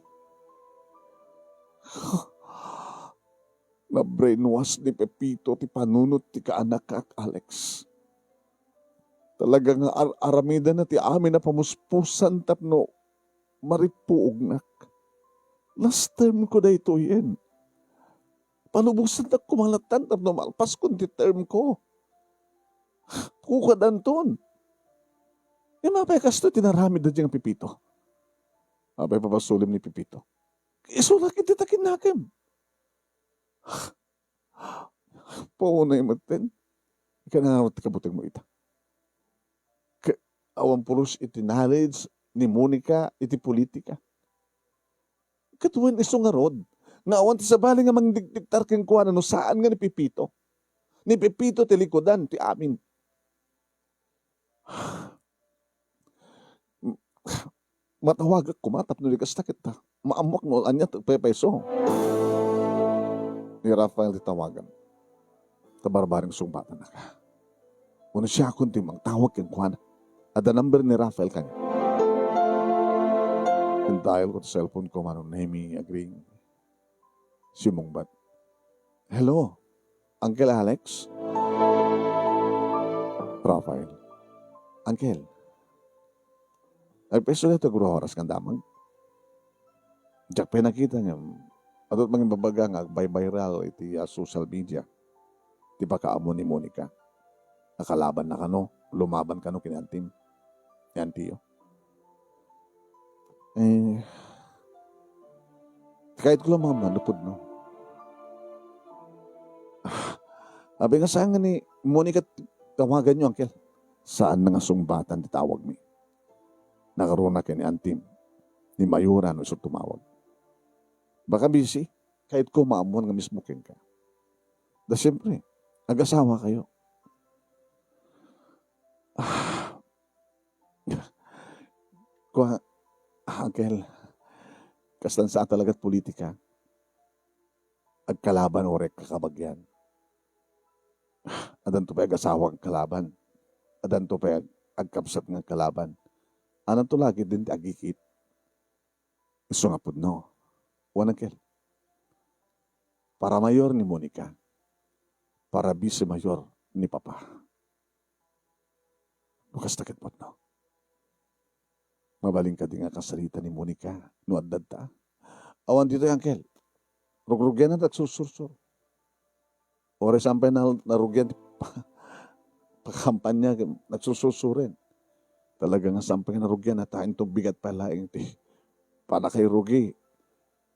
Na-brainwash ni Pepito ti panunot ti kaanakak, Alex. Talaga nga ar-, aramidana ti amin a pamuspusan tapno maripuognak. Last term ko daytoyen. Palubosannak koma lattan tapno malpaskon ti term ko. Kukadanton. Ngem apay kastoy ti inaramid daydiay nga Pepito? Apay pabasolem ni Pepito? Isu la ketdi ti kinnakem. Paunay metten. Ikan ngarud ti kabutengmo ita. Ke-, awan pulos iti knowledge ni Monica iti politika. Ket wen isu ngarud, nga awan ti sabali nga mangdikdiktar kenkuana no saan nga ni Pepito. Ni Pepito ti likudan ti amin. Matawagak koma tapno di kasta ket maammok no ania ti paypayso. Ni Rafael ti tawagan. Ta barbareng sungbatannaka. Wenno siakon ti mangtawag kenkuana. Adda number ni Rafael kaniak. Dial ko ti cellphone ko, Manong Nemy, agring. Simmungbat. "Hello, Uncle Alex?" Rafael. "Uncle, agpayso daytoy a guro a oras nga damag? Diak pay nakita ngem adu ti mangibagbaga nga agviral iti, ah, social media ti pakaammo ni Monica. Nakalabanna kano, lumaban kano ken ni antim, ni antiyo." Eh, kayatko la maammo no pudno. Ah, apay nga saan nga ni Monica ti tawaganyo, Uncle? Saan nga sungbatan ti tawagmi. Nakaruna ken ni antim, ni Mayora no isu tumawag. Baka busy, kayatko maammuan nga mismo kenka. Da siyempre, agasawakayo. Ah, Kua, Uncle, kastan sa talaga ti politika. Agkalaban uray kakabagian. Addanto pay agasawa nga agkalaban. Addanto pay ag-, agkabsat nga agkalaban. Addanto la ketdin ti agikit. Isu nga pudno. Wen, Uncle. Para mayor ni Monica. Para vice mayor ni Papa. No kasta ket pudno. Mabalin kadi nga kasarita ni Monica no adda ta? Awan ditoy, Uncle. Rugrugian ti agsursursur. Uray saan pay na-, narugian ti pa-, pakampanya, nagsursursuren. Talaga nga saan pay narugian, ta inton bigat pay laeng ti pannakairugi.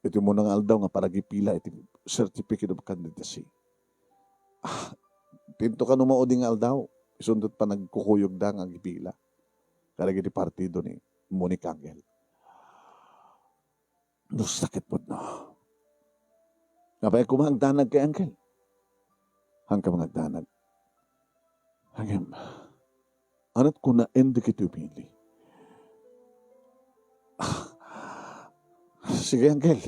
Iti umuna nga aldaw nga panagipila iti certificate of candidacy. Ah, tinto kano maudi nga aldaw, isunto ti panagkukuyogda nga agipila kadagiti partido ni Monica, Uncle. No sakit pudno. Apay koma agdanag kay, Uncle? Haanka nga agdanag. Ngem, anat kunaen dagiti umili. Sige, Uncle.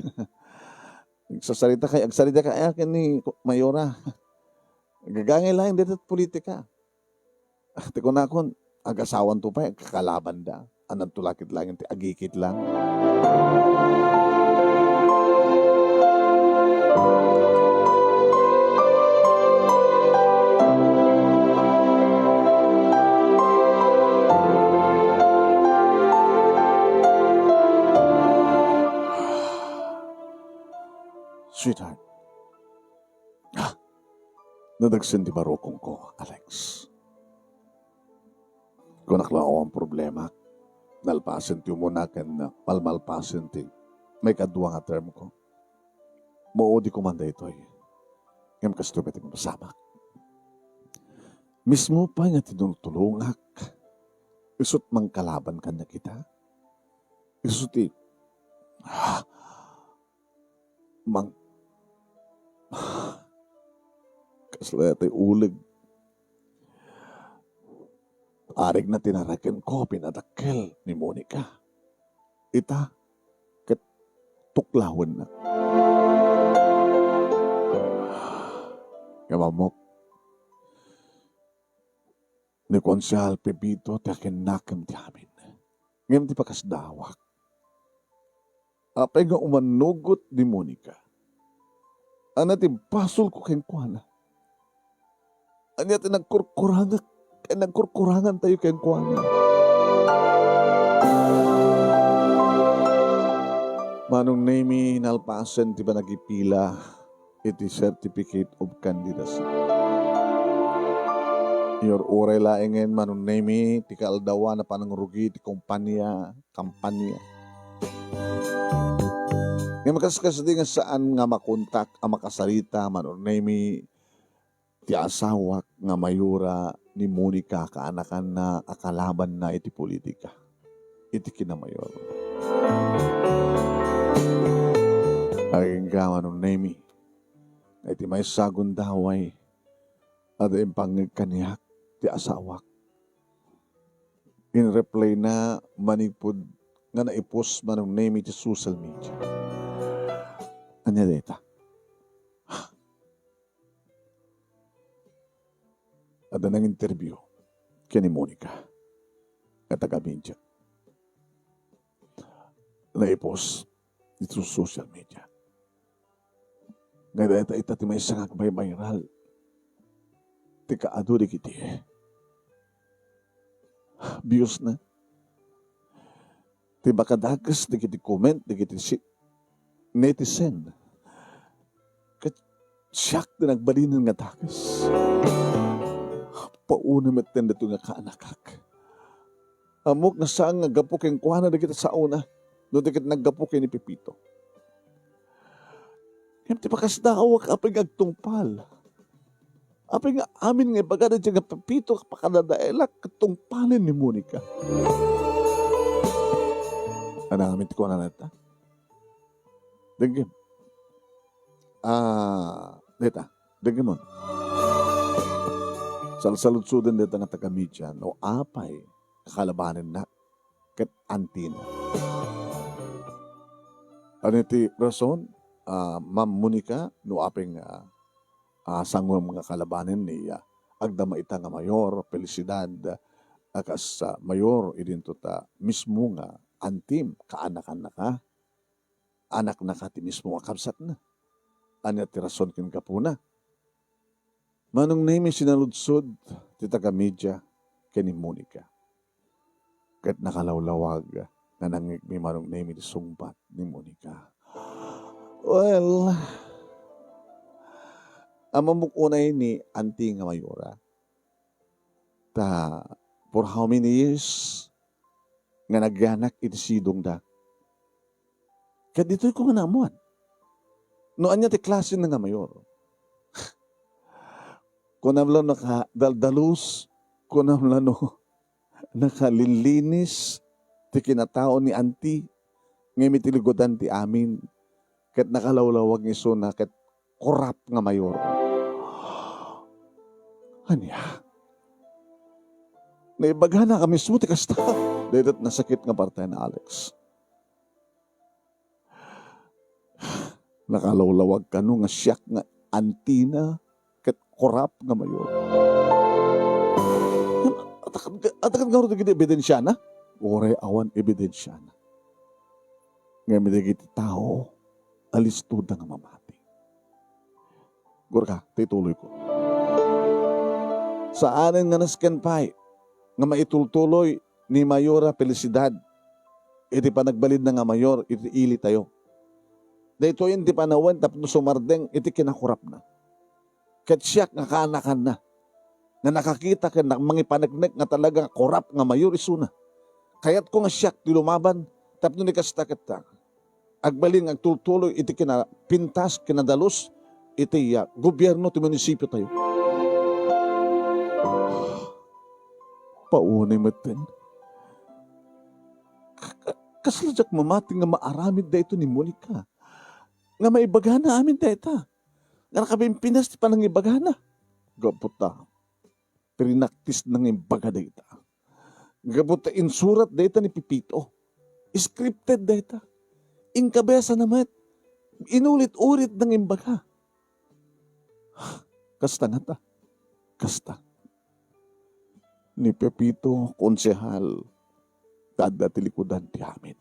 Agsasarita kay, agsarita kay akin ni Mayora. Gagangay laeng dita politika. Ah, ti kunakon, agasawanto pay, agkakalabanda. Addanto la ketdin ti agikit lang. Sweetheart, ah, nadagsen ti barukongko, Alex. Kunak la, awan problema. Nalpasen ti umuna ken malmalpasen ti maikadua nga term ko. Maudi koma daytoy. Ngem kastoy met ti mapasamak. Mismo pay nga tinultulongak, isu ti mangkalaban kaniak ita. Isu ti, ah, Mang-, kasla ti uleg. Arigna ti narakenko, pinadakkel ni Monica. Ita, ket tuklawenna. Ngem ammok, ni Konsehal Pepito ti akinnakem ti amin. Ngem ti pakasdawak, apay nga umanugot ni Monica? Ania ti basolko kenkuana? Ania ti nagkurkurangak ken nagkurkurangantayo kenkuana? Manong Nemy, nalpasen ti panagipila iti Certificate of Candidacy. Iyur-uray laengen, Manong Nemi, ti kaaldawan a panangrugi ti kompania, kampania. Ngem kaskasdi nga saan nga makontak a makasarita, Manong Nemi, ti asawak nga mayora ni Monica kaanakanna a kalabanna iti politika, iti kinamayor. Agingga, Manong Nemi, nga iti maysa a gundaway, adda impangngeg kaniak ti asawak. In reply na manipud nga naipost, Manong Nemi, ti social media. Ania dayta? Adda nang-interview ken ni Monica nga taga-media. Naipost iti social media. Nga dayta ita ti maysa nga agbaybayral ti kaadu dagiti views na. Ti makadakes dagiti comment dagiti si-, netizen. Ket siak ti nagbalinen nga dakes. Pauna metten daytoy nga kaanakak. Ammok nga saan nga gapu kenkuana dagiti saona no di ket naggapu ken ni Pepito. Ngem ti pakasdaawak, apay nga agtungpal? Apay nga amin nga ibaga daydiay nga Pepito a pakadadaelak ket tungpalen ni Monica? Ania ngamin ti kunana dayta? Denggem. Ah, dayta. Denggemon. Salsaludsoden dayta nga taga-media no apay a kalabanenna ket antina. Ania ti rason, ah, Ma'am Monica, no apay nga, ah, sangom nga kalabanen ni, ah, agdama ita nga mayor, Felicidad, a kas, ah, mayor idinto ta mismo nga antim, kaanakannaka, anaknaka ti mismo a kabsatna? Ania ti rason ken gapuna? Manong Nemi, sinaludsod ti taga-media ken ni Monica. Ket nakalawlawag nga nangngegmi, Manong Nemi, ti sungbat ni Monica. Well, ammok unay ni anti nga mayora. Ta, for how many years nga nagyanak iti sidongda? Ket ditoy ko nga naammuan no ania ti klase na nga mayor. Kunam la no nakadaldalus, kunam la no nakalinlinis ti kinatao ni anti, ngem iti ligudan ti amin, ket nakalawlawag nga isuna ket korap nga mayor. Ania? Naibagana ka mismo ti kasta? Dayta ti nasakit nga parte ni Alex. Nakalawlawag kano nga siak nga antina ket korap nga mayor. Ngem, adda ket, adda ket ngarud dagiti ebidensiana? Uray awan ebidensiana. Ngem dagiti tao, alistoda nga mamati. Gorka, ti ituloyko. Saanen nga nasken pay nga maitultuloy ni Mayora Felicidad iti panagbalinna nga mayor iti ilitayo. Daytoyen ti panawen tapno sumardeng iti kinakurapna. Ket siak nga kaanakanna, nga nakakita ken nak-, mangipaneknek nga talaga nga korap nga mayor isuna. Kayatko nga siak ti lumaban tapno ni kasta ket agbalin nga agtultuloy iti kinapintas, kinadalus iti, ah, gobierno ti munisipiotayo. Paunay metten. Ka-, ka-, kasla diak mamati nga maaramid daytoy ni Monica. Nga maibagana amin dayta. Nga nakapimpinas ti panangibagana. Gapu ta, pinaktisna nga imbaga dayta. Gapu ta insurat dayta ni Pepito. Scripted dayta. Inkabesana met. Inulit-ulitna nga imbaga. Kasta ngata. Kasta. Ni Pepito, konsehal, ta adda ti likudan ti amin.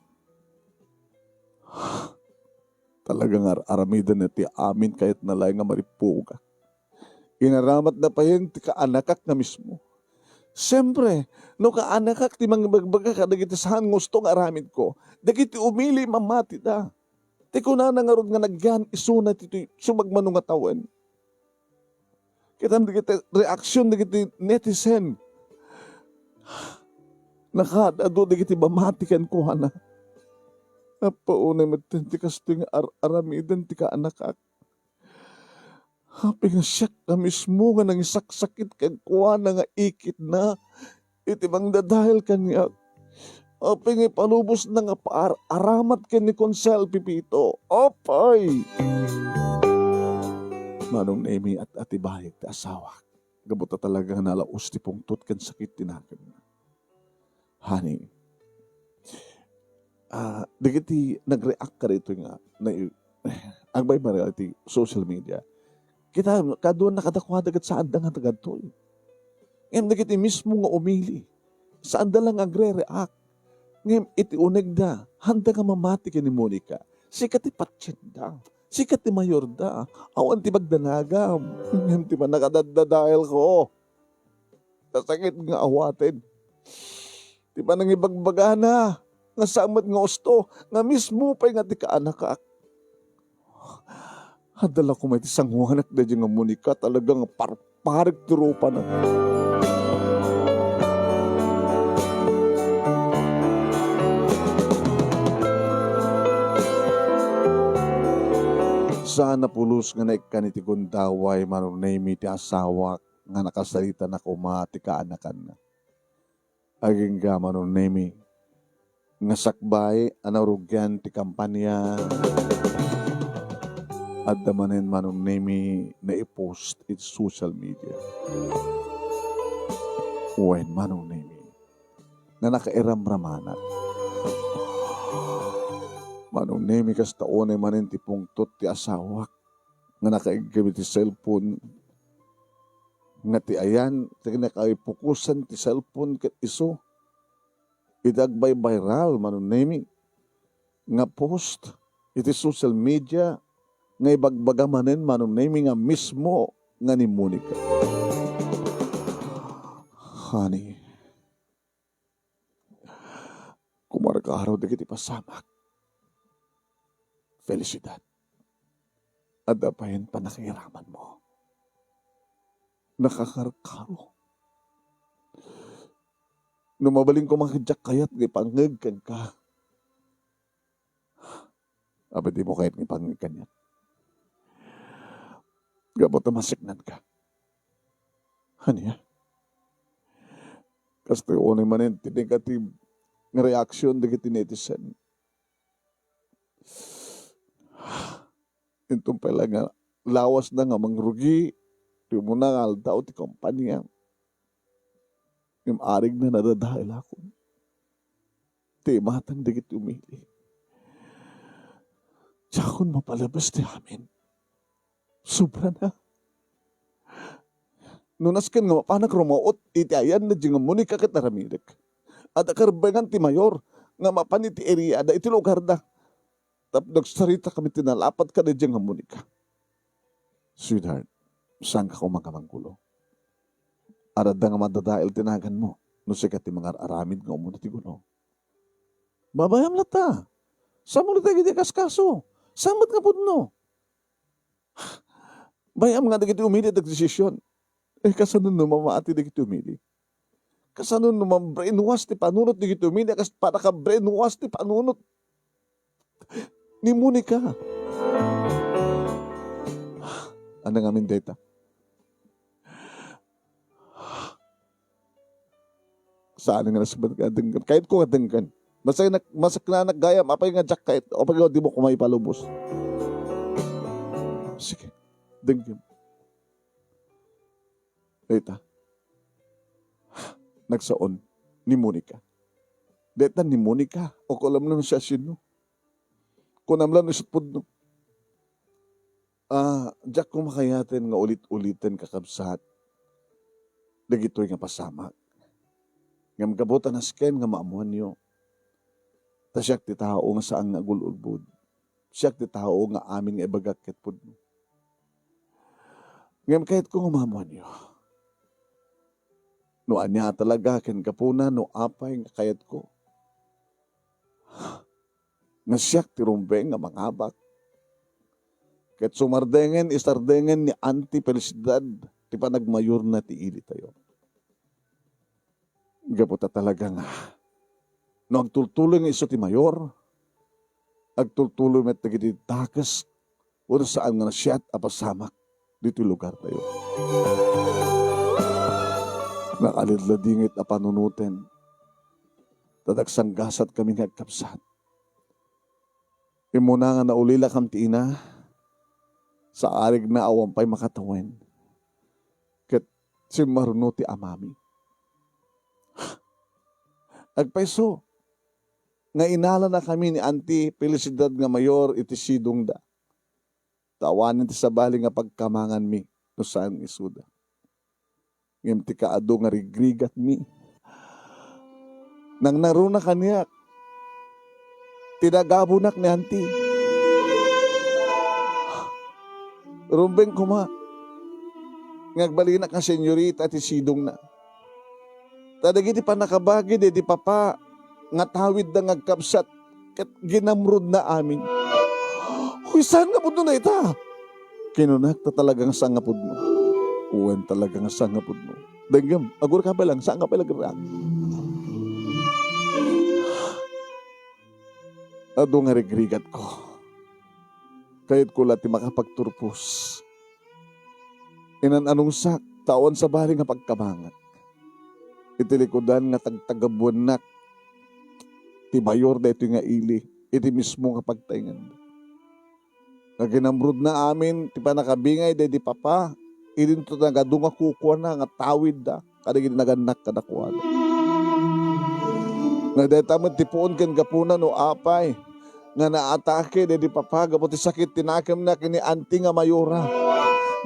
Talaga nga ar-aramidenna ti amin kayatna laeng nga maripuga. Inaramatna payen ti kaanakak nga mismo. Siempre, no kaanakak ti mangibagbaga kadagiti saan nga usto nga aramidko, dagiti umili mamatida. Ti kunana ngarud nga nagyan isuna ti sumagmamano nga tawen. Kitam dagiti reaksyon dagiti netizen. Nakaad-adu dagiti mamati kenkuana. Apay unay met ti kastoy nga ar-aramiden ti kaanakak. Apay nga siak nga mismo nga nangisaksakit kenkuana nga ikitna iti mangdadael kaniak. Apay nga ipalubosna nga paar-aramat ken ni Konsehal Pepito. Apay! Manong Nemi, at-atibayek ti asawak. Gapu ta talaga nga nalaus ti pungtot ken sakit ti naganna. Honey, ah, dagiti nag-react kadaytoy nga na-, agbaybayral iti social media. Kita, kaduana kadakuada ket saanda nga tagadtoy. Ngem dagiti mismo nga umili, saanda lang agre-react. Ngem iti unegda, haanda nga mamati ken ni Monica. Sika ti patienda. Sika ti mayorda. Awan ti magdanagam. Ngem ti pannakadaddadaelko, kasakit nga awaten. Ti panangibagbagana, nga saan met nga usto, nga mismo pay nga ti kaanakak. Adda la koma iti sanguanak daydiay nga Monica, talaga nga parparik ti rupana. Saan a pulos nga naikkan iti gundaway, Manong Nemi, ti asawak nga nakasarita na koma ti kaanakanna. Agingga, Manong Nemi, nga sakbay a narugian ti kampanya, adda manen, Manong Nemi, naipost iti social media. Wen, Manong Nemi, nga nakairamramanak. Manong Nemi, kasta unay manen ti pungtot ti asawak nga nakaiggem iti cellphone, nga ti ayan ti nakaipukosan ti cellphone ket isu. Iti agbaybayral, Manong Nemi, nga post iti social media nga ibagbaga manen, Manong Nemi, nga mismo nga ni Monica. Honey, kumarkaro dagiti pasamak. Felicidad. Adda payen pannakairamanmo. Nakakarkaro. No mabalin koma diak kayat nga ipangngeg kenka. Apay dimo kayat nga ipangngeg kaniak? Gapu ta masiknanka. Ania? Kastoy unay manen ti negative nga reaksyon dagiti netizen. Inton pay la nga lawasda nga mangrugi, ti umuna nga aldaw ti kampanya. Ngem arigna nadadaelakon. Ti imatang dagiti umili. Diakon mapalabas ti amin. Sobra na. No nasken nga mapanak rumaut iti ayan na di nga Monica ket aramidek. Adda karbengan ti mayor nga mapan iti area da iti lugar da. Tapno agsarita kami ti nalapat kada di nga Monica. Sweetheart, saan ka koma nga manggulo? Adda nga madadael ti naganmo no sika ti mangar-aramid nga umuna ti gulo. Babayam latta. Saan mo dagiti kaskaso? Saan met nga pudno? Bayam nga dagiti umili dagiti desisyon. Eh, kasano no mamati dagiti umili? Kasano no ma-brainwash ti panunot dagiti umili? Kas para ka brainwash ti panunot ni Monica. Ano nga amin dayta? Saan nga nasabet nga denggan? Kayat ko nga denggan. Basta nak-, masaknanak gayam, apay nga diak kayat, apay nga di mo ko maipalubos. Sige, denggan. Dayta. Nagsaon ni Monica. Dayta ni Monica, o kulam no siasino. Kunam lang no isu't pudno. Ah, diak ko makayaten nga ulit-uliten, kakabsat, dagitoy nga pasamak. Ngem gapu ta nasken nga maammoanyo, ta siak ti tao nga saan nga agul-ulbod. Siak ti tao nga amin nga ibagak ket pudno. Ngem kayatko nga maammoanyo no ania a talaga ken gapuna no apay nga kayatko nga siak ti rumbeng nga mangabak. Ket sumardengen, isardengen ni Auntie Felicidad ti panagmayorna ti ilitayo. Gapu ta talaga nga, no agtultuloy nga isu ti mayor, agtultuloy met dagiti dakes wenno saan nga nasayaat a pasamak ditoy lugartayo. Nakaladladingit a panunoten, ta nagsanggasatkami nga agkabsat. Immuna nga naulilakam ti ina, saarigna awan pay makatawen. Ket simmaruno ti amami. Agpayso nga inalanakami ni Auntie Felicidad nga mayor iti sidongda. Ta awanen ti sabali nga pagkamanganmi no saan nga isuda. Ngem ti kaadu nga rigrigatmi, nangnaruna kaniak ti nagabunak ni Auntie. Rumbeng koma nga agbalinak nga senyorita ti sidongna. Ta dagiti pannakabagi daydi papa nga tawidda nga agkabsat ket ginamrodna amin. Uy, saan nga pudno dayta? Kinunak, ta talaga nga saan nga pudno. Wen, talaga nga saan nga pudno. Denggem, agurka pay lang, saan nga pay lagerrak? Adu nga rigrigatko. Kayatko la ti makapagturpos. Inan-anongsak, ta awan sabali nga pagkamangak. Iti likudan nga tagtagabuennak ti mayor daytoy nga ili, iti mismo nga pagtaengan. Nga ginamrodna amin ti pannakabingay daydi papa, idinto nagadu nga kukuana nga tawidda kadagiti nagannak kadakuada. Nga dayta met ti puon ken gapuna no apay nga naatake daydi papa gapu ti sakit ti nakemna ken ni Auntie nga mayora.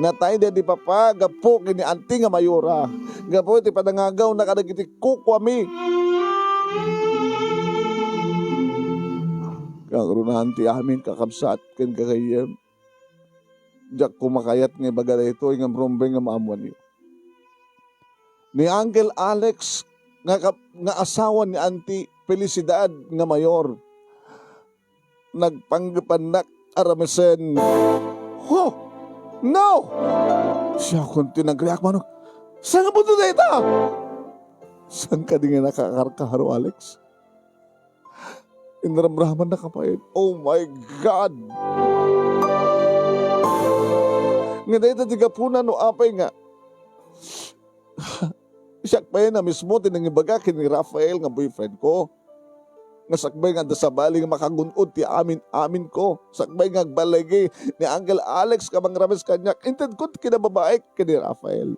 Natay daydi papa gapu ken ni Auntie nga mayora. Gapu ti panangagawna kadagiti kukuami. Kangrunan ti amin kakabsat ken gagayyem. Diak koma kayat nga ibaga daytoy ngem rumbeng nga maammoanyo. Ni Uncle Alex nga kap-, nga asawa ni Auntie Felicidad nga mayor, nagpanggepannak a ramesen. Ho! No! Siakon ti nagriak manok. Saan nga pudno dayta? Saan kadi nga nakakarkaro, Alex? Inramramannak a pain. Oh my God! Nga dayta ti gapuna no apay nga siak pay a mismo ti nangibaga ken ni Rafael nga boyfriend ko. Nga sakbay nga adda sabali nga makagun-od ti amin-amin ko. Sakbay nga agbaligi ni Uncle Alex nga mangrames kaniak, intedko ti kinababaik ken ni Rafael.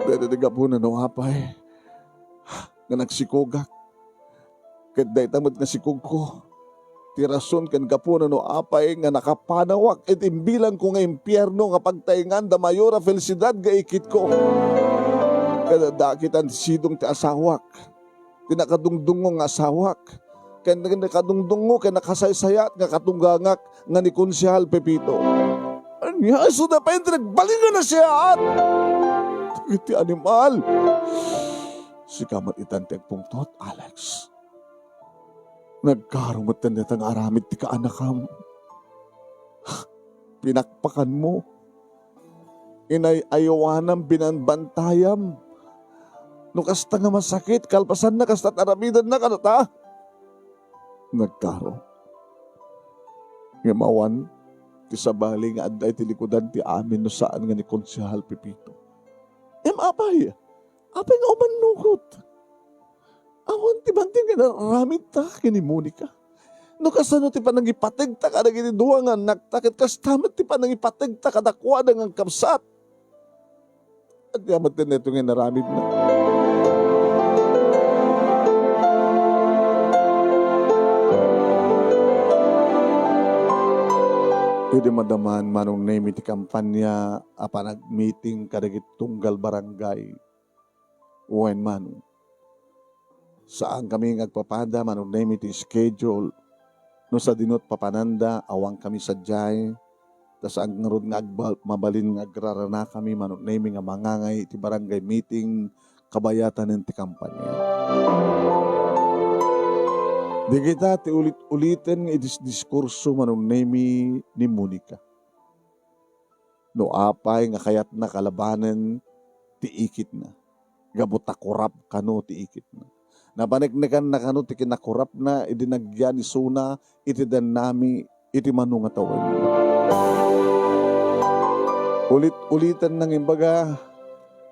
Dayta ti gapuna no apay nga nagsikogak. Ket dayta met nga sikogko ti rason ken gapuna no apay nga nakapanawak iti imbilangko nga impierno nga pagtaengan da Mayora Felicidad nga ikitko. Kadadakitan ti sidong ti asawak, ti nakadungdungngo nga asawak, ken nakadungdungngo ken nakasaysayat nga katunggangak nga ni Konsehal Pepito. Ania, isuda pay ti nagbalin nga nasayaat? Dagiti animal! Sika met itan ti agpungtot, Alex. Nagkaro metten dayta nga aramid ti kaanakam. Pinakpakanmo. Inay-ayawanam, binanbantayam. No kasta nga masakit, kalpasanna kasta ti aramidenna kadata. Nagkaro. Ngem awan ti sabali nga adda iti likudan ti amin no saan nga ni Konsehal Pepito. Em, apay, apay nga umannugot. Awan ti bantay nga nararamidta ken ni Monica. No kasano ti panangipategta kadagiti dua nga annakta, ket kasta met ti panangipategta kadakuada nga agkabsat. Ania met daytoy nga inaramidna? Idi madaman, Manong Nemi, ti kampanya a panagmiting kadagiti tunggal barangay, wen, Manong, saankami nga agpapada, Manong Nemi, ti schedule. No sadino ti papananda, awankami sadiay. Ta saan ngarud nga agba-, mabalin nga agraranakami, Manong Nemi, nga mangangay iti barangay meeting kabayatanen ti kampanya. Dagita ti ulit-uliten nga idis-, diskurso, Manong Nemi, ni Monica. No apay nga kayatna kalabanen ti ikitna, gapu ta korap kano ti ikitna. Napaneknekanna kano ti kinakorapna idi nagyan isuna iti dannami iti mano nga tawen. Ulit-ulitan nang imbaga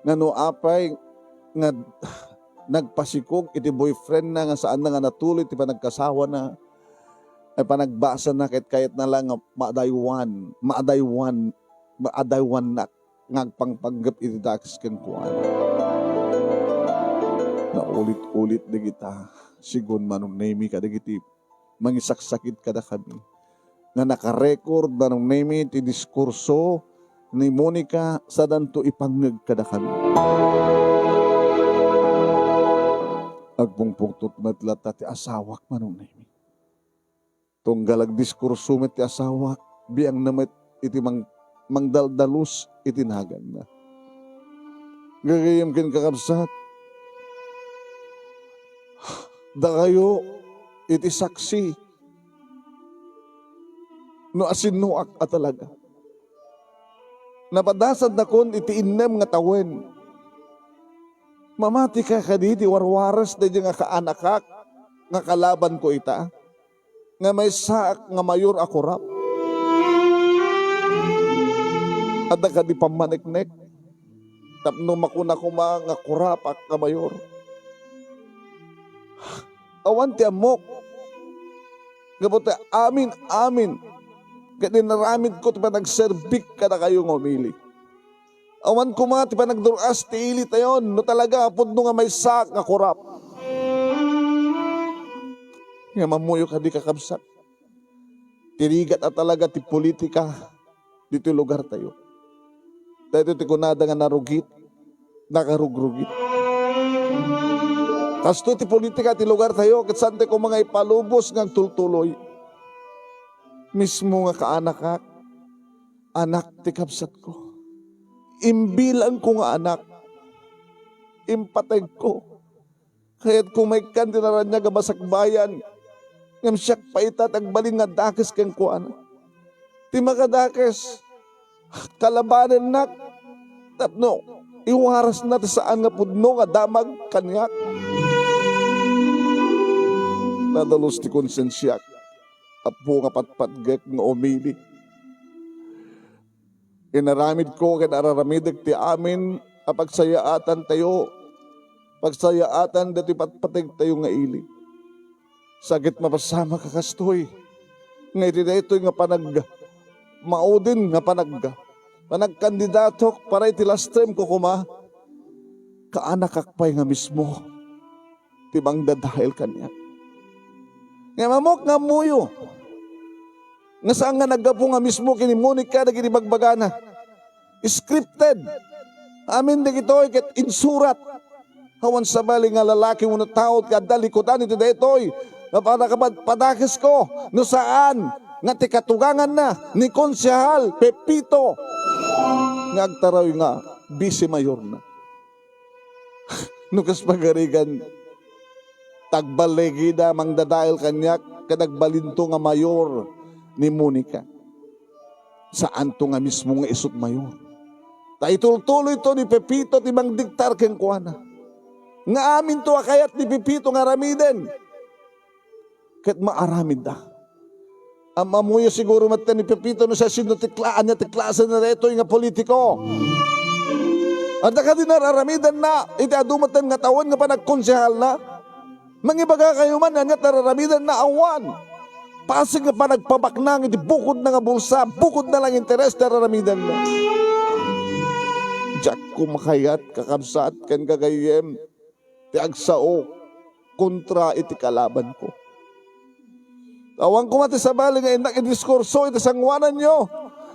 nga no apay nga nagpasikog iti boyfriendna nga saanna nga natuloy ti panagkasawana, ay panagbasana ket kayatna la nga maadaywan, maadaywan, maadaywannak nga agpangpanggep iti dakes kenkuana. Naulit-ulit dagita, sigun, Manong Nemy, kadagiti mangisaksakit kadakami nga nakarecord, Manong Nemy, ti diskurso ni Monica sadanto ipangngeg kadakami. Agpungpungtot met latta ti asawak, Manong Nemy. Tunggal agdiskurso met ti asawak, biangna met iti mang-, mangdaldalus iti naganna. Gagayyem ken kakabsat, dakayo iti saksi no asinnoak a talaga. Napadasanakon iti innem nga tawen. Mamatika kadi ti warwares daydiay nga kaanakak nga kalabanko ita, nga maysaak nga mayor a korap? Adda kadi pammaneknek tapno makuna koma nga korapak nga mayor? Awan ti ammok. Gapu ta amin-amin ket inaramidko ti panagserbik kadakayo nga umili. Awan koma ti panagdur-as ti ilitayon no talaga a pudno nga maysaak nga korap. Ngem ammoyo kadi, kakabsat, ti rigat a talaga ti politika ditoy lugartayo. Daytoy ti kunada nga narugit, nakarugrugit. Kastoy ti politika ti lugartayo, ket saan ti koma nga ipalubos nga agtultuloy. Mismo nga kaanakak, anak ti kabsatko. Imbilangko nga anak, impategko. Kayatko maikkan ti naraniag a basakbayan, ngem siak pay ita ti agbalin nga dakes kenkuana. Ti makadakes, kalabanennak tapno iwarasna ti saan nga pudno nga damag kaniak. Nadalus ti konsensiak, Apo, nga patpatgek nga umili. Inaramidko ken araramidek ti amin a pagsayaatantayo, pagsayaatan ditoy patpategtayo nga ili. Sa ket mapasamak a kastoy nga iti daytoy nga panag-, maudin nga panag-, panagkandidatok para iti last term ko koma, kaanakak pay nga mismo ti mangdadael kaniak. Ngem ammok nga ammoyo nga saan nga naggapu nga mismo ken ni Monica dagiti bagbagana. Scripted. Amin dagitoy ket insurat. Awan sabali nga lalaki wenno tao ti adda likudan iti daytoy nga panakapadpadakesko, no saan nga ti katuganganna ni Konsehal Pepito nga agtaray nga bise mayorna. No kas pagarigan, tagballigida mangdadael kaniak ket agbalinto nga mayor ni Monica. Saanto nga mismo nga isut' mayor. Ta itultuloyto ni Pepito ti mangdiktar kenkuana. Nga aminto a kayat ni Pepito nga aramiden ket maaramidda. Am-ammoyo siguro met ni Pepito no siasino ti kla-, ania ti klase na daytoy nga politiko. Adda kadi nararamidanna iti adu met nga tawen nga panagkonsehalna? Mangibagakayo man ania ti nararamidanna? Awan. Pasig nga panagpabaknang iti bukodna nga bulsa, bukodna lang interes ti nararamidanna. Diak koma kayat, kakabsat ken gagayyem, ti agsao kontra iti kalabanko. Awan koma ti sabali nga innak idiskurso iti sangoananyo.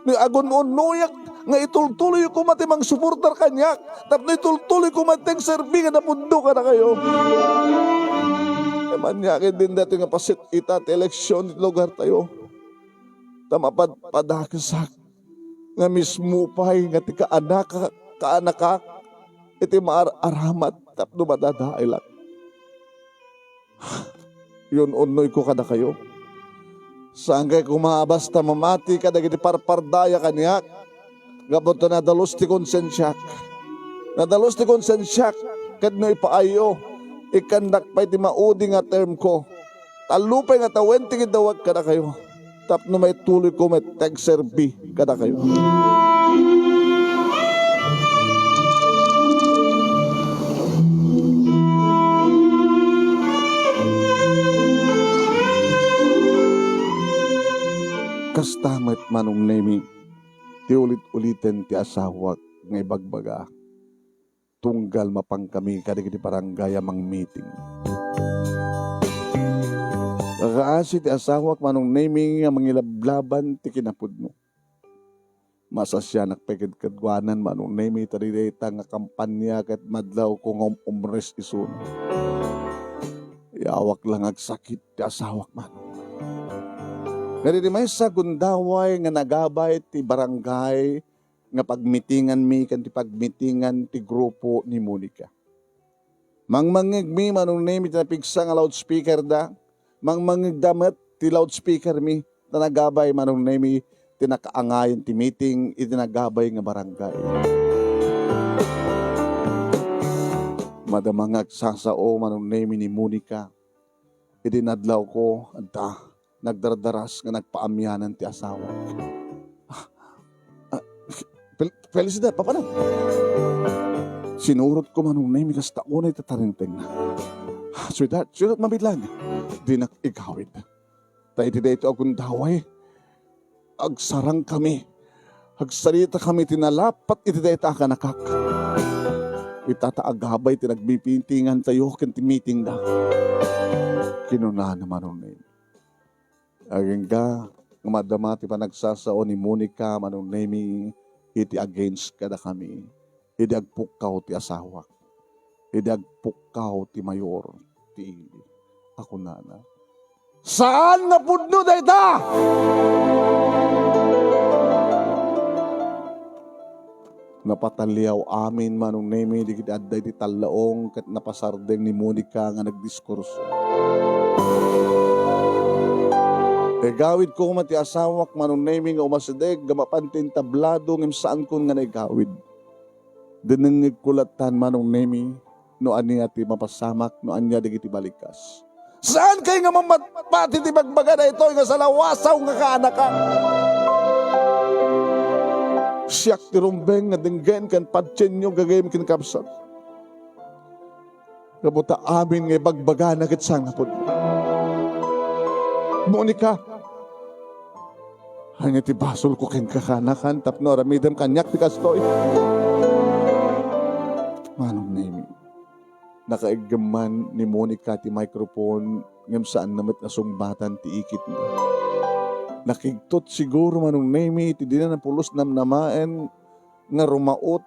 Ni agun-unnoyak nga itultuloy koma ti mangsuportar kaniak tapno itultuloy koma ti agserbi nga napudno kadakayo. Ania ket dinda ti nga paset ita ti eleksion ti lugartayo. Ta mapadpadakesak nga mismo pay nga ti kaanak-, kaanakak iti maar-aramat tapno madadaelak. Yun, unnoyko kadakayo. Saankay koma a basta mamati kadagiti parpardaya kaniak. Gapu ta nadalus ti konsensiak. Nadalus ti konsensiak, ket no ipaayyo, ikkandak pay ti maudi nga term ko. Tallo pay nga tawen ti gidawag kadakayo tapno maituloyko met ti agserbi kadakayo. Kasta met, Manong Nemi, ti ulit-uliten ti asawak nga ibagbaga, tunggal mapankami kadagiti barangay a mangmiting. Nakaasi ti asawak, Manong Nemi, nga mangilablaban ti kinapudno. Masasianak pay kadkaduanan, Manong Nemi, ta dayta nga kampanya ket madlawko nga um-, umres isuna. Yawak la nga agsakit ti asawak, Manong. Ngem idi maysa gundaway nga nagabay ti barangay nga pagmitinganmi ken ti pagmitingan ti grupo ni Monica. Mangmangngegmi, Manong Nemi, ti napigsa nga loudspeaker da. Mangmangngegda met ti loudspeaker mi. Ta nagabay, Manong Nemi, ti nakaangayen ti meeting iti nagabay nga barangay. Madama nga agsasao, Manong Nemi, ni Monica. Iti nadlawko, adda, nagdardaras nga nagpaamianan ti asawak. Ah, ah, Fel-, Felicidad, papanan? Sinurotko, Manong Nemi, kasta unay ti tarengtengna. Ah, sweetheart, sweetheart, mabilang. Dinak igawid. Ta iti daytoy a gundaway, agsarangkami. Agsaritakami ti nalapat iti dayta a kanakak. Ita ta agabay ti nagmipitingantayo ken ti meetingda. Kinunana, Manong Nemi. Agingga nga madama ti panagsasao ni Monica, Manong Nemi, iti against kadakami. Idi agpukkaw ti asawak, idi agpukkaw ti mayor ti ili a kunana, "Saan nga pudno dayta!" Napataliaw amin, Manong Nemi, dagiti adda iti tallaong ket napasardeng ni Monica nga nagdiskurso. Igawidko koma ti asawak, Manong Nemi, nga umasideg nga mapan ti entablado ngem saankon nga naigawid. Dinengngegko lattan, Manong Nemi, no ania ti mapasamak, no ania dagiti balikas. Saankay nga mamatpati ti bagbaga daytoy nga salawasaw nga kaanakak. Siak ti rumbeng nga denggen ken patienyo gagayyem ken kabsat. Gapu ta amin nga ibagbagana ket saan nga pudno. Monica, ania ti basolko kenka, kaanakan, tapno aramidem kaniak ti kastoy? Manong Nemi, nakaiggemman ni Monica ti microphone ngem saanna met nga sungbatan ti ikitna. Nakigtot siguro, Manong Nemi, ti dina napulos namnamaen nga rumaot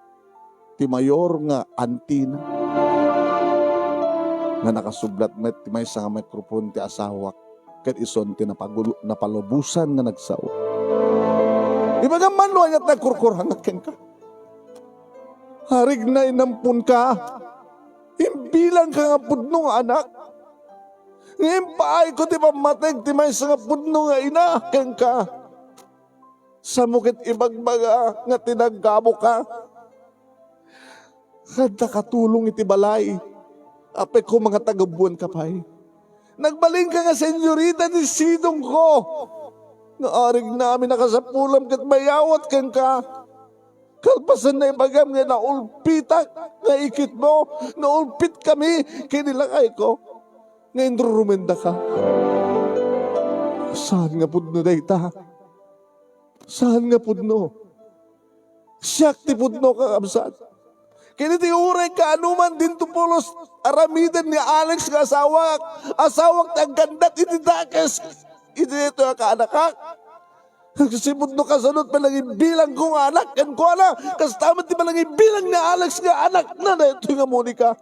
ti mayor nga antina. Nga nakasublat met ti maysa nga microphone ti asawak, ket isun ti napagulo-, napalubosan nga nagsao. Ibagam man no aniat nagkurkurangak kenka. Arigna, inamponka. Imbilangka nga pudno nga anak. Ngem paayko ti pammateg ti maysa nga pudno nga ina kenka. Samo ket ibagbaga nga tinaggabuka. Adda katulong iti balay. Apay koma nga tagabuanka pay. Nagbalinka nga senyorita ti sidongko. Nga arigna, amin a kasapulam ket mayawat kenka. Kalpasan na ibagam nga naulpitak nga ikitmo, naulpitkami ken ni lakayko nga inrurumendaka. Saan nga pudno dayta? Saan nga pudno? Siak ti pudno, kakabsat. Ken iti uray kaanoman dinto pulos aramiden ni Alex nga asawak, asawak ti aggandat iti dakes iti daytoy a kaanakak. Agsipud no kasanot pay nangibilangko nga anak kenkuana, kasta met ti panangibilang ni Alex nga anakna daytoy nga Monica.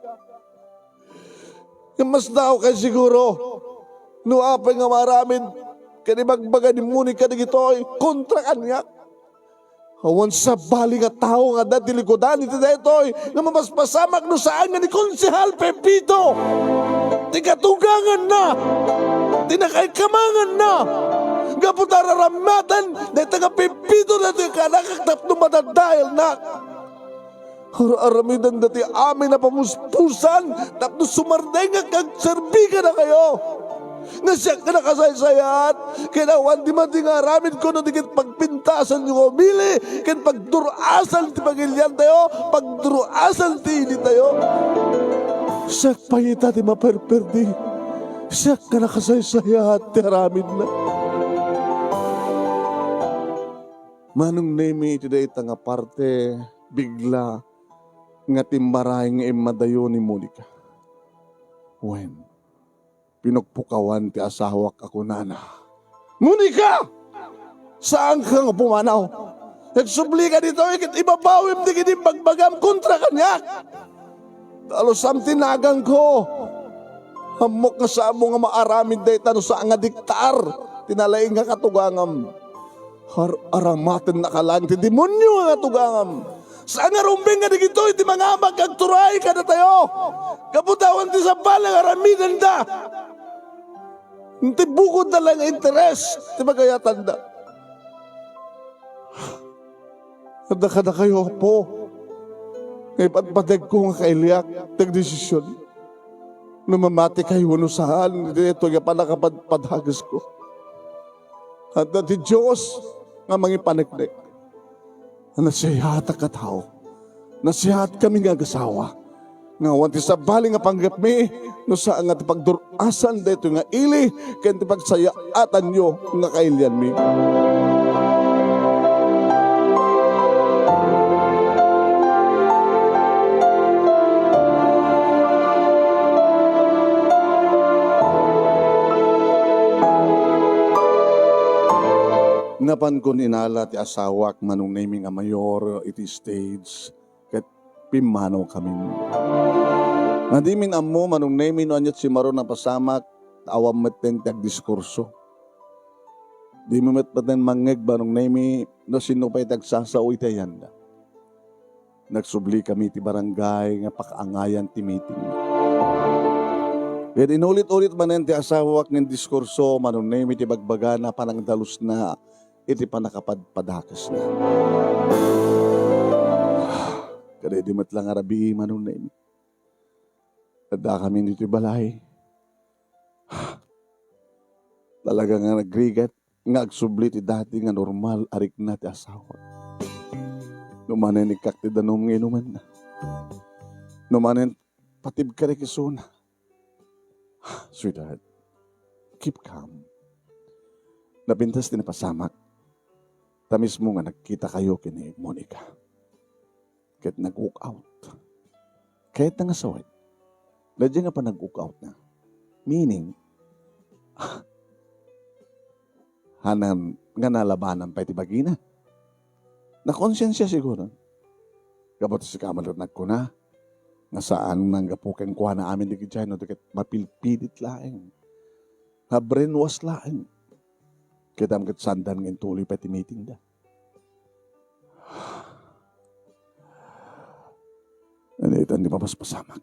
Ngem mas daawkay siguro no apay nga maaramid ken ibagbaga ni Monica dagitoy kontra kaniak. Awan sabali nga tao nga adda ti likudan iti daytoy nga mapaspasamak no saan nga ni Konsehal Pepito ti katuganganna, ti nakaikamanganna. Gapu ta ar-aramaten dayta nga pipito daytoy kaanakak tapno madadaelnak. Ar-aramidenda ti amin a pamuspusan tapno sumardengak nga agserbi kadakayo. Nga siak nga nakasaysayaat, ken awan ti madi nga aramidko no di ket pagpintasanyo nga umili ken pagdur-asan ti pagiliantayo, pagdur-asan ti ilitayo. Siak pay ita ti maperperdi. Siak nga nakasaysayaat ti aramidna. Manong Nemi, iti dayta nga parte, bigla nga timmaray nga immadayo ni Monica. Wen, pinukpukawan ti asawak a kunana, "Monica! Saanka nga pumanaw? Agsublika ditoy ket ibabawim dagiti ibagbagam kontra kaniak. Talusam ti naganko. Ammok nga saanmo nga maaramid dayta no saan nga diktaar ti nalaing nga katugangam. Ar-aramatennaka laeng ti demonio nga katugangam. Saan nga rumbeng nga dagitoy ti mangabak agturay kadatayo. Gapu ta awan ti sabali nga aramidenda. Ti bukodda laeng nga interes ti pagayatanda. Adda kadakayo, Apo, nga ipadpadegko nga kailiak ti agdesision no mamatikayo wenno saan iti daytoy nga pannakapadpadakesko. Adda ti Dios nga mangipaneknek. Nasayaatak a tao. Nasayaatkami nga agasawa. Nga awan ti sabali nga panggepmi no saan nga ti pagdur-asan daytoy nga ili ken ti pagsayaatanyo nga kailianmi. Napankon inala ti asawak, Manong Nemi, nga mayor iti stage ket pimmanawkamin. Nadimin ammo, Manong Nemi, no ania ti simmaro napasamak, ta awan metten ti agdiskurso. Dimo met metten mangngeg, Manong Nemi, no sinno pay ti agsasao iti ayanda. Nagsublikami iti barangay nga pakaangayan ti meeting. Ket inulit-ulit manen ti asawak nga indiskurso, Manong Nemi, ti bagbagana, panangdalusna iti pannakapadpadakesna. Kadaydi met la nga rabii, Manong Nemi. Addakami ditoy balay. Talaga nga nagrigat nga agsubli ti dati nga normal a rikna ti asawa. No manen ikkak ti danum nga inumenna. No manen patibka ti kesona. Sweetheart, keep calm. Napintas ti napasamak. Ta mismo nga nagkitakayo ken ni Monica. Ket nag-walk out. Kayatna nga sawen. Daydiay nga panag-walk out na. Meaning, hanan nga nalabanan pay ti bagina. Nakonsiensia siguro. Gapu ta sika met nagkuna, nga saan nga gapu kenkuana amin dagiti no di ket mapilpilit laeng. Nga brainwash laeng. Ket am ket saandan nga intuloy pay ti meeting da. Anitan ti papaspasamak.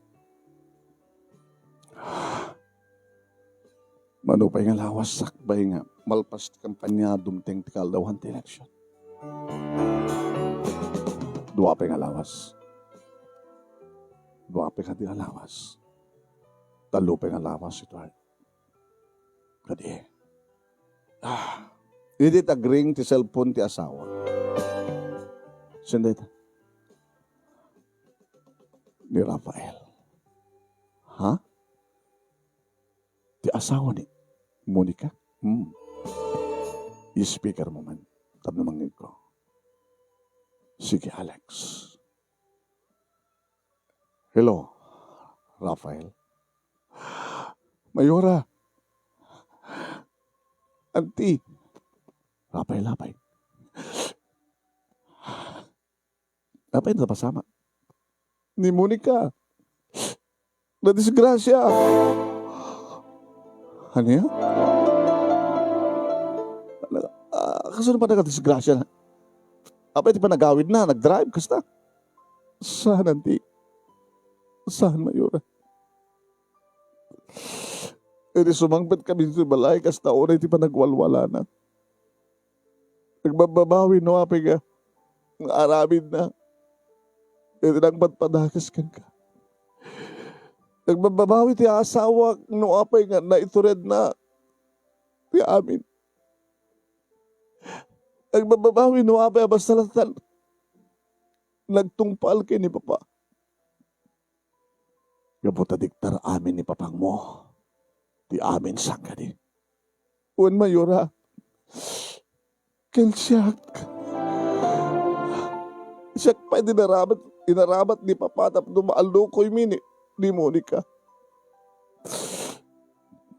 Mano pay nga lawas sakbay nga malpas ti kampanya, dumteng ti kaaldawan ti eleksyon. Dua pay nga lawas. Dua pay nga di nga lawas. Tallo pay nga lawas ito ay. Kadi. Ah. Idi tagring ti cellphone ti asawa. Sino dayta? Ni Rafael. Ha? Ti asawa ni Monica? Hmm. I-speaker mo man. Tapno mangngegko. Sige, Alex. Hello, Rafael. Mayora. Auntie. Rafael, apay. Apay, napasamak. Ni Monica. Nadisgrasya. Ania? Ah, kasano pay nga disgrasya na? Apay ti panagawidna, nagdrive, kasta? Saan, auntie? Saan, Mayora? Idi sumangpetkami ditoy balay, kasta unay ti panagwalwalana. Agbabbabawi no apay nga, nga aramidna iti nangpadpadakes kenka. Agbabbabawi ti asawak no apay nga naituredna ti amin. Agbabbabawi no apay a basta latta nagtungpal ken ni Papa. Gapu ta diktar amin ni Papangmo ti amin saan kadi. Wen, Mayora, ken siak, siak pay ti inarabat, inarabat ni Papa tapno maallukoymi ni, ni Monica.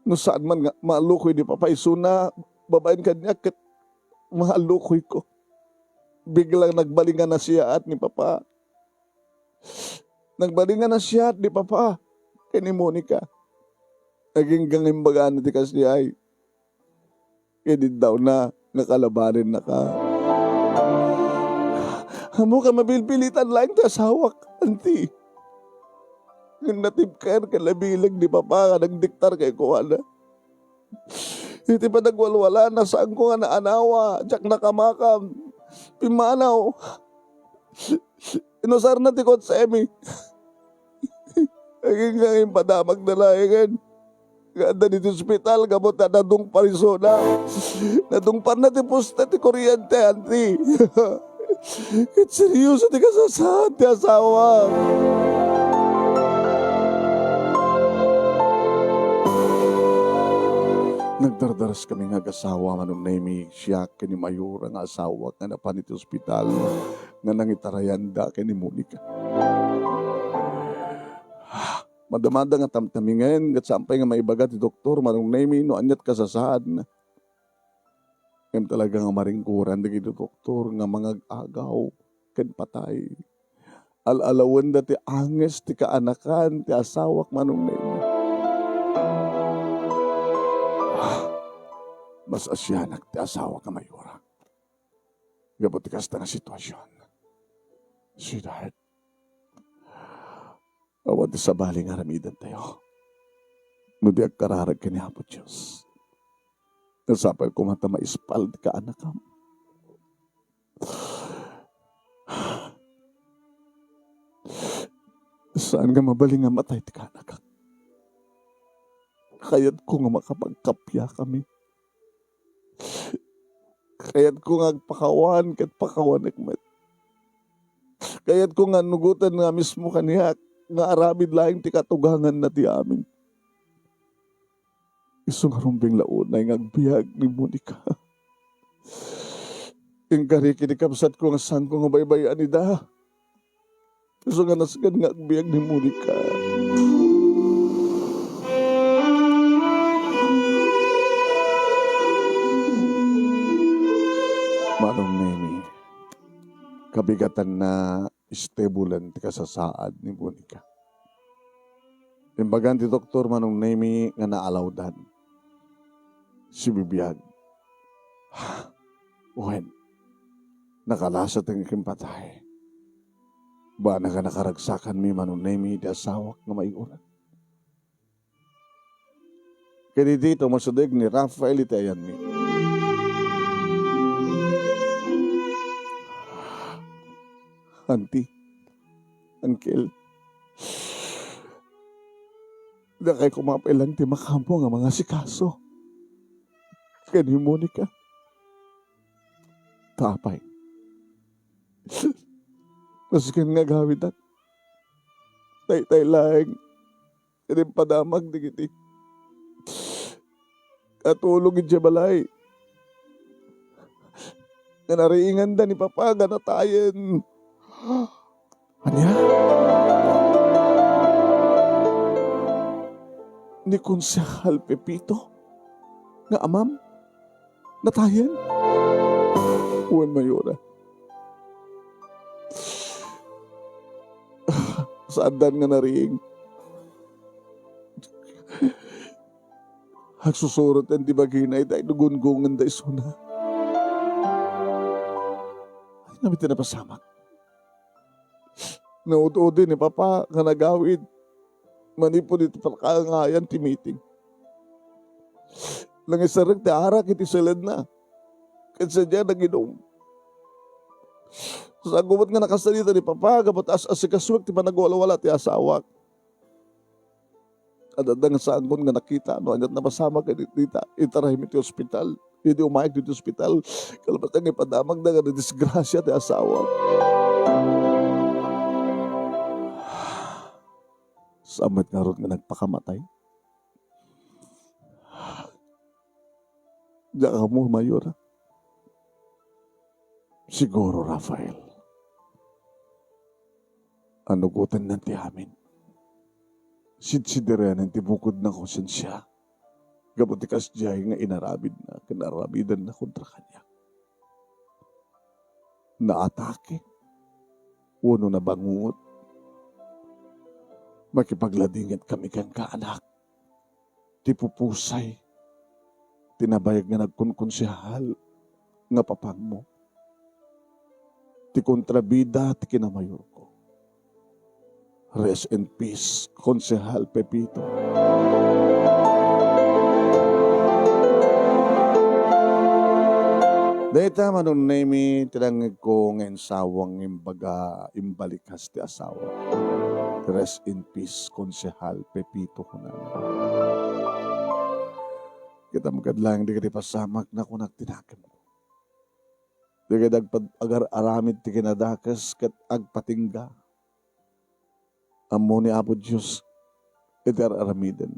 No saan man nga maallukoy ni Papa, isuna babaen kaniak ket maallukoyko. Biglang nagbalin nga nasiyaat ni Papa. Nagbalin nga nasiyaat ni Papa ken ni Monica. Agingga nga imbagana ti kasiay. Ket iddawna nga kalabanennaka. Ammok a mabilbilitan laeng ti asawak, anti. Ngem natibker ken nabileg ni Papa nga nagdiktar kenkuana. Iti panagwalwalana, saanko nga naanawa, diak nakamakam. Pimmanaw. Inusarna ti kotsemi. Agingga nga impadamagna laengen nga adda iti ospital gapu ta nadungpar isuna. Nadungparna ti poste ti kuryente, anti. Ket serioso ti kasasaad ti asawa. Nagdardareskami nga agasawa, Manong Nemy, siak ken ni Mayora nga asawak nga napan iti ospital nga nangitarayanda ken ni Monica. Madamada nga tamtamingen, ket saan pay nga maibaga ti doktor, Manong Nemy, no aniat kasasaadna. Ngem talaga nga maringgoran dagiti doktor nga mangag-agaw ken patay. Al-alawenda ti anges ti kaanakan ti asawak, Manong Nemy. Ah, mas asianak ti asawak a Mayora gapu ti kasta nga sitwasion. Sweetheart, awan ti sabali nga aramidentayo no di agkararag ken ni Apo Dios. Nasapay koma ta maispal ti kaanakam. Saan nga mabalin nga matay ti kaanakak. Kayatko nga makapagkappia kami. Kayatko nga agpakawan ket pakawanek met. Kayatko nga nugoten nga mismo kaniak nga aramid laeng ti katuganganna ti amin. Isu ngarud la unay nga agbiag ni Monica. Inkari ken ni kabsatko nga saanko nga baybay-an ida. Isu nga nasken nga agbiag ni Monica. Manong Nemy, kabigatanna istebulen ti kasasaad ni Monica. Imbagan ti doktor, Manong Nemy, nga naalawdan. Sibibiag. Wen, nakalasaten ken patay. Banag a nakaragsakanmi, Manong Nemy, ti asawak nga Mayora. Ket idi tumasideg ni Rafael iti ayanmi. Auntie, Uncle, dakay koma pay laeng ti makaammo nga mangasikaso ken ni Monica. Ta apay, nasken nga agawidak, taytay laeng iti impadamag dagiti katulong idiay balay nga nariinganda ni Papa nga natayen. Ania? Ni Konsehal Pepito nga amam natayen? Wen, Mayora. Saandan nga nariing. Agsusuroten ti bagina ita no gunggongenda isuna. Ania met ti napasamak? Naud-udi ni Papa nga nagawid manipud iti pakaangayan ti meeting. Nangiserrek ti arak iti seledna. Ket sadiak nag-inum. Saanko met nga nakasarita ni Papa gapu ta as-asikasuek ti panagwalwala ti asawak. Adda nga saankon nga nakita no ania ti napasamak iti dita. Itaraymi ti ospital. Idi umayag ditoy ospital, kalpasan nga ipadamagda nga nadisgrasia ti asawa. Saan met ngarud nga nagpakamatay? Diak ammo, Mayor. Siguro, Rafael, anugotennan ti amin. Sidsidirenan ti bukodna a konsensia gapu ti kasdiay nga inaramidna ken aramidenna kontra kaniak. Naatake wenno nabangungot. Makipagladingetkami kenka, anak. Ti pupusay ti nabayag nga nagkonkonsehal nga papangmo. Ti kontrabida ti kinamayorko. Rest in peace, Konsehal Pepito. Dayta, Manong Nemy, ti nangngegko nga insawang imbaga, imbalikas ti asawa. Rest in peace, Konsehal Pepito, kunana. Kitam kad laeng dagiti pasamak, nakunak ti nakemko. Dagiti agpad-, agar-aramid ti kinadakes ket agpatingga. Ammo ni Apo Dios iti ar-aramiden.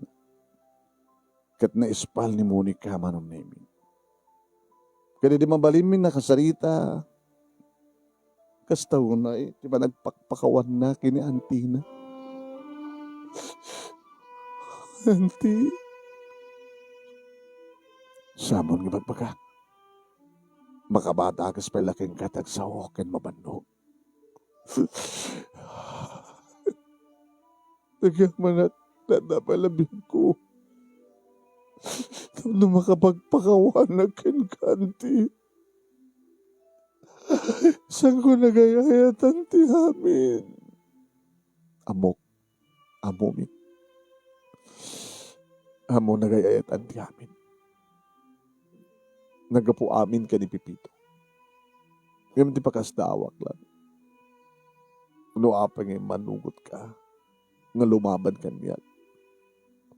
Ket naispal ni Monica, Manong Nemy. Ket idi mabalinmi nakasarita, kasta unay ti panagpakpakawanna ken ni antina. Anti, saanmo nga ibagbaga? Makabadakes pay la kenka ti agsao ken mabannog. Nagyamanak, nadda pay la biagko. Tapno makapagpakawanak kenka, anti. Saanko nga agay-ayatan ti amin? Ammok, ammomi. Ammok nga agay-ayatan ti amin. Naggapu amin ken ni Pepito. Ngem ti pakasdaawak laeng, no apay nga immanugotka nga lumaban kaniak.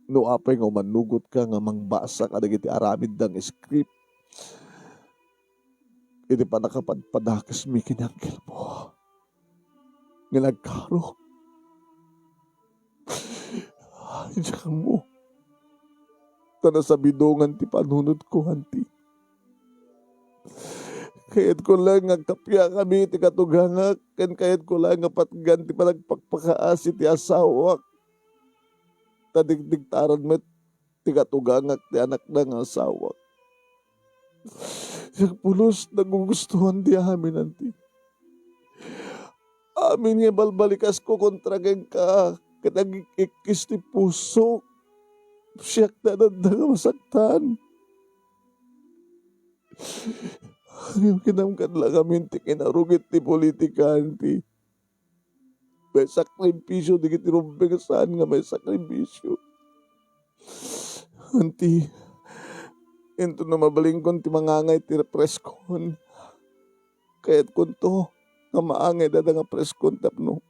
No apay nga umanugotka nga mangbasa kadagiti aramidda nga script iti pannakapadpadakesmi ken ni anggelmo nga nagkarok. Ay, diak ammo. Ta nasabidongan ti panunotko, anti. Kayatko laeng nga agkappiakami ti katugangak, ken kayatko laeng nga patgan ti panagpakpakaasi ti asawak. Ta digdigtaran met ti katugangak ti anakna nga asawak. Diak pulos nagugustuhan ti amin, anti. Amin nga ibalbalikasko kontra kenka, ket agik-ikkis ti pusok. Siak ti adda nga masaktan. Ngem kinamkad la ngamin ti kinarugit ti politika, anti. Maisakripisio dagiti rumbeng a saan nga maisakripisio. Anti, inton no mabalinkon ti mangangay ti preskon, kayatkonto nga maangay dayta nga preskon tapno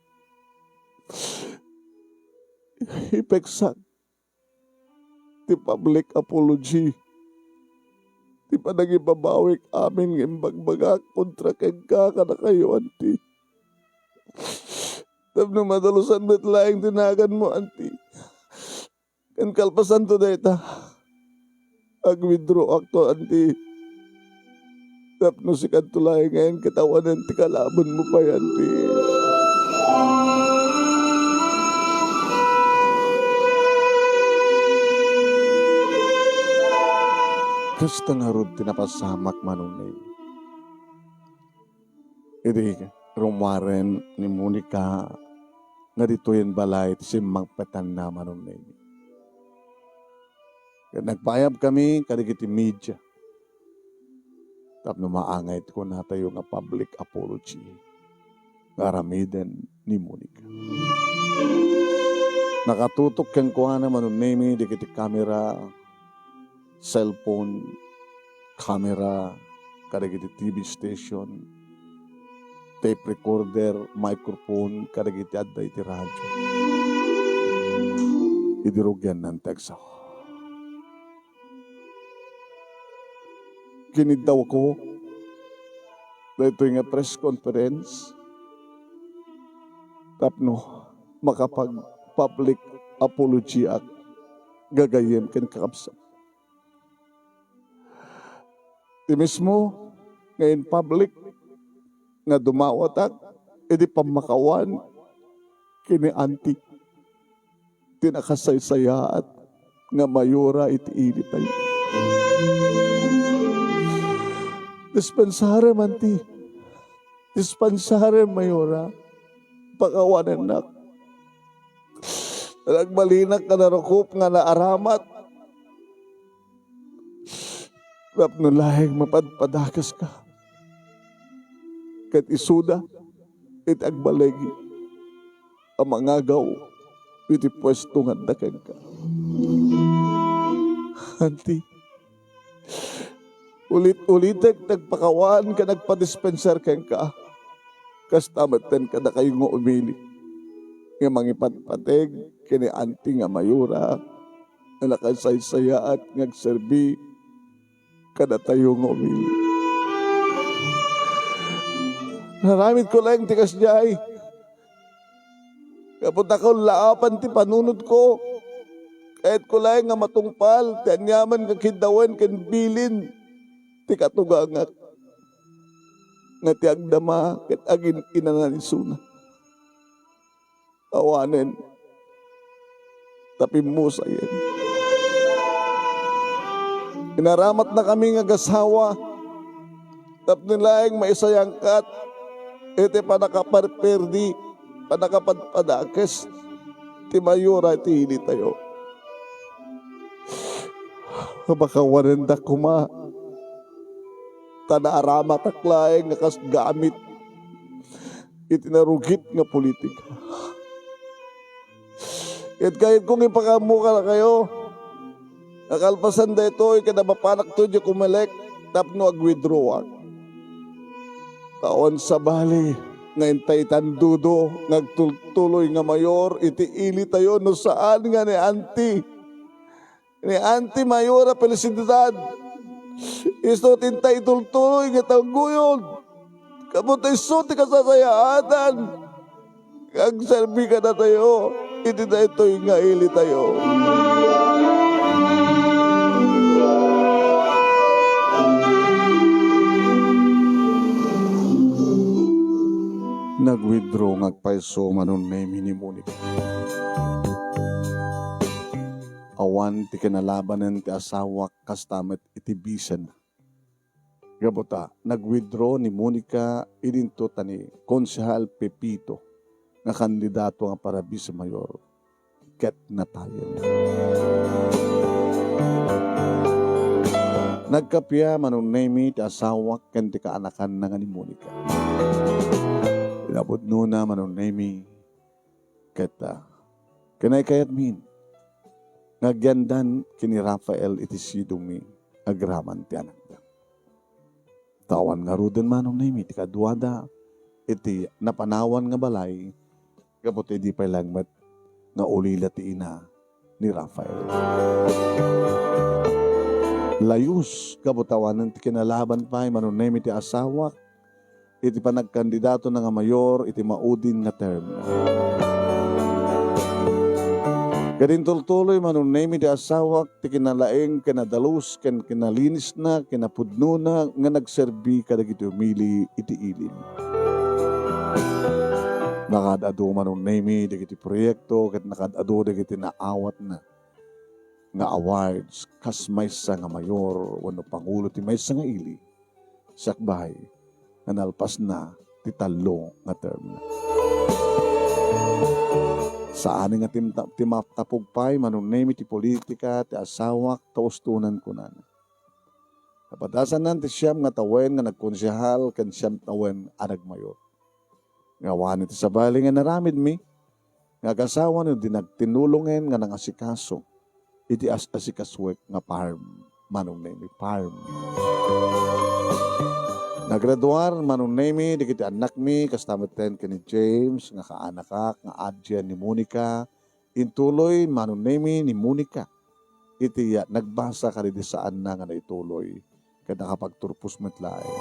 ipeksak ti public apology, ti panangibabawik amin nga imbagbagak kontra kenka kadakayo, anti. Tapno madalusan met laeng ti naganmo, anti. Ken kalpasanto dayta, ag-withdraw-akto, anti. Tapno sikanto laengen ket awanen ti kalabanmo pay, anti. Kasta ngarud ti napasamak, Manong Nemy. Idi rummuaren ni Monica nga ditoyen balay ti simmangpetanna, Manong Nemy. Ket nagpaayabkami kadagiti media tapno maangay ti kunatayo nga public apology nga aramiden ni Monica. Nakatutok kenkuana, Manong Nemy, dagiti kamera, cellphone, camera, kadagiti T V station, tape recorder, microphone, kadagiti adda iti radio. Idi rugianna ti agsao. Kiniddawko daytoy nga press conference tapno makapag-public apology ak gagayyem ken kakabsat. Ti mismo nga in public nga dumawatak idi pammakawan ken ni Auntie ti nakasaysayaat nga mayora iti ilitayo. Dispensarem, Auntie. Dispensarem, mayora. Pakawanennak. Nagbalinak nga narukop nga naaramat. Tapno laeng mapadpadakeska ket isuda iti agbaligi a mangagaw iti puesto nga adda kenka. Auntie, ulit-ulitek ti agpakawan ken agpadispenser kenka. Kasta metten kadakayo nga umili nga mangipatpateg ken ni Auntie nga mayora nga nakasaysayaat nga agserbi kadatayo nga umili. Naramidko laeng ti kasdiay. Gapu ta kaulaapan ti panunotko, kayatko laeng nga matungpal ti aniaman nga kiddawen ken bilin ti katugangak nga ti agdama ket agin-inanan isuna. Awanen ta pimmusayen. Inaramatnakami nga agasawa tapno laeng maisayangkat iti pannakaperperdi, pannakapadpadakes ti mayora iti ilitayo. Pakawanendak koma ta naaramatak laeng nga kas gamit iti narugit nga politika. Ket kayatko nga ipakammo kadakayo nga kalpasan daytoy, kada mapanakto idiay Comelec tapno agwithdrawak. Ta awan sabali nga intay itandudo nga agtultuloy nga mayor iti ilitayo no saan nga ni Auntie. Ni Auntie Mayora Felicidad. Isu ti intay itultuloy nga taguyod. Gapu ta isu ti kasasayaatan nga agserbi kadatayo iti daytoy nga ilitayo. Nag-withdraw nga agpayso, Manong Nemy, ni Monica. Awan ti kinalabanen ti asawak kasta met iti bisena. Gapu ta, nag-withdraw ni Monica idinto ta ni Konsehal Pepito nga kandidato nga para vice mayor ket natayen. Nagkappia, Manong Nemy, ti asawak ken ti kaanakanna nga ni Monica. Pinapudnona, Manong Nemy, ket, ah, kinaykayatmin nga agyandan ken ni Rafael iti sidongmi agraman ti anakda. Ta awan ngaruden, Manong Nemy, ti kaduada iti napanawan nga balay gapu ta idi pay laeng met nga ulila ti ina ni Rafael. Layus, gapu ta awanen ti kinalaban pay, Manong Nemy, ti asawak iti panagkandidatona nga mayor iti maudin nga term. Ket intultuloy, Manong Nemy, ti asawak ti kinalaing, kinadalus, ken kinalinisna, kinapudnona nga nagserbi kadagiti umili iti ilim. Nakaad-adu, Manong Nemy, dagiti proyekto ket nakaad-adu dagiti naawatna nga awards kas maysa nga mayor wenno pangulo ti maysa nga ili, sakbay nga nalpasna ti tallo nga term. Saan nga timta-, ti maptapog pay, Manong Nemy, ti politika ti asawak ta ustonan kunana. Napadasannan ti siam nga tawen nga nagkonsehal ken siam tawen a nagmayor. Nga awan iti sabali nga naramidmi nga agasawa no di nagtinulongen nga nangasikaso iti as-asikasuek nga farm, Manong Nemy, farm. Nagraduar, Manong Nemy, dagiti annakmi, kasta metten ken ni James, nga kaanakak, nga adian ni Monica. Intuloy, Manong Nemy, ni Monica iti, ah, nagbasa kadagiti saanna nga naituloy, ket nakapagturpos met laeng.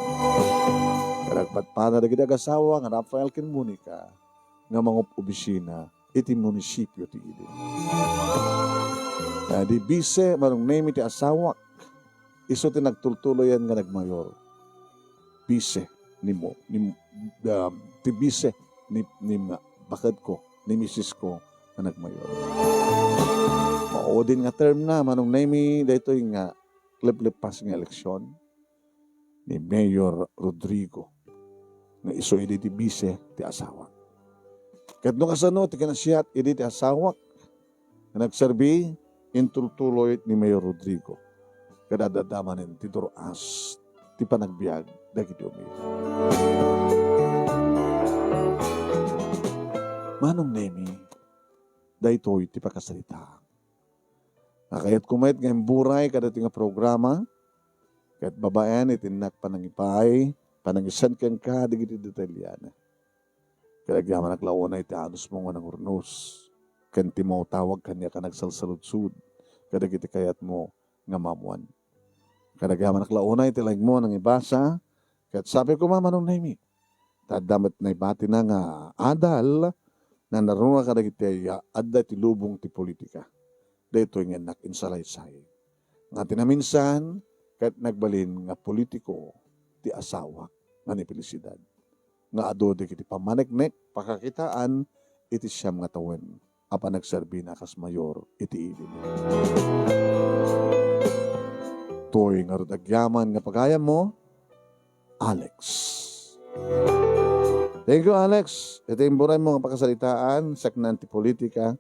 Ket nagpadpada dagiti agasawa nga Rafael ken Monica nga mangub-obisina iti munisipio ti Eden. Kadi bise, Manong Nemy, ti asawak, isu ti nagtultuloyan nga nagmayor. Bise ni mo, ni, um, ti bise ni, ni ma-, bakedko, ni misisko nga nagmayor. Maudin nga term na, Manong Nemy, daytoy nga lepleppas nga eleksyon ni Mayor Rodrigo, nga isu idi ti bise ti asawak. Ket no kasano ti kinasiat idi ti asawak nga nagserbi, intultuloy ni Mayor Rodrigo, ket adda manen ti dur-as ti panagbiag dagiti umili. Manong Nemy, daytoy ti pakasaritaak. Nakayatko met nga imburay kadaytoy nga programa, ket babaen iti innak panangipay, panangisan kenka dagiti detalyena. Ket agyamanak la unay ti anusmo nga nangurnos, ken ti mautawag kaniak a nagsalsaludsod kadagiti kayatmo nga maammoan. Ket agyamanak la unay ti laingmo a nangibasa, ket sapay koma, Manong Nemy, ta adda met naibatina nga adal nga naruna kadagiti adda iti lubong ti politika. Daytoy nga innak insalaysay. Nga ti naminsan, ket nagbalin nga politiko ti asawak nga ni Felicidad, nga adu dagiti pammaneknek, pakakitaan iti siam nga tawen a panagserbina kas mayor iti Eden. Toy ngarud agyaman nga pagayammo, Alex. Thank you, Alex. Iti imburaymo nga pakasaritaan, saknaan ti politika,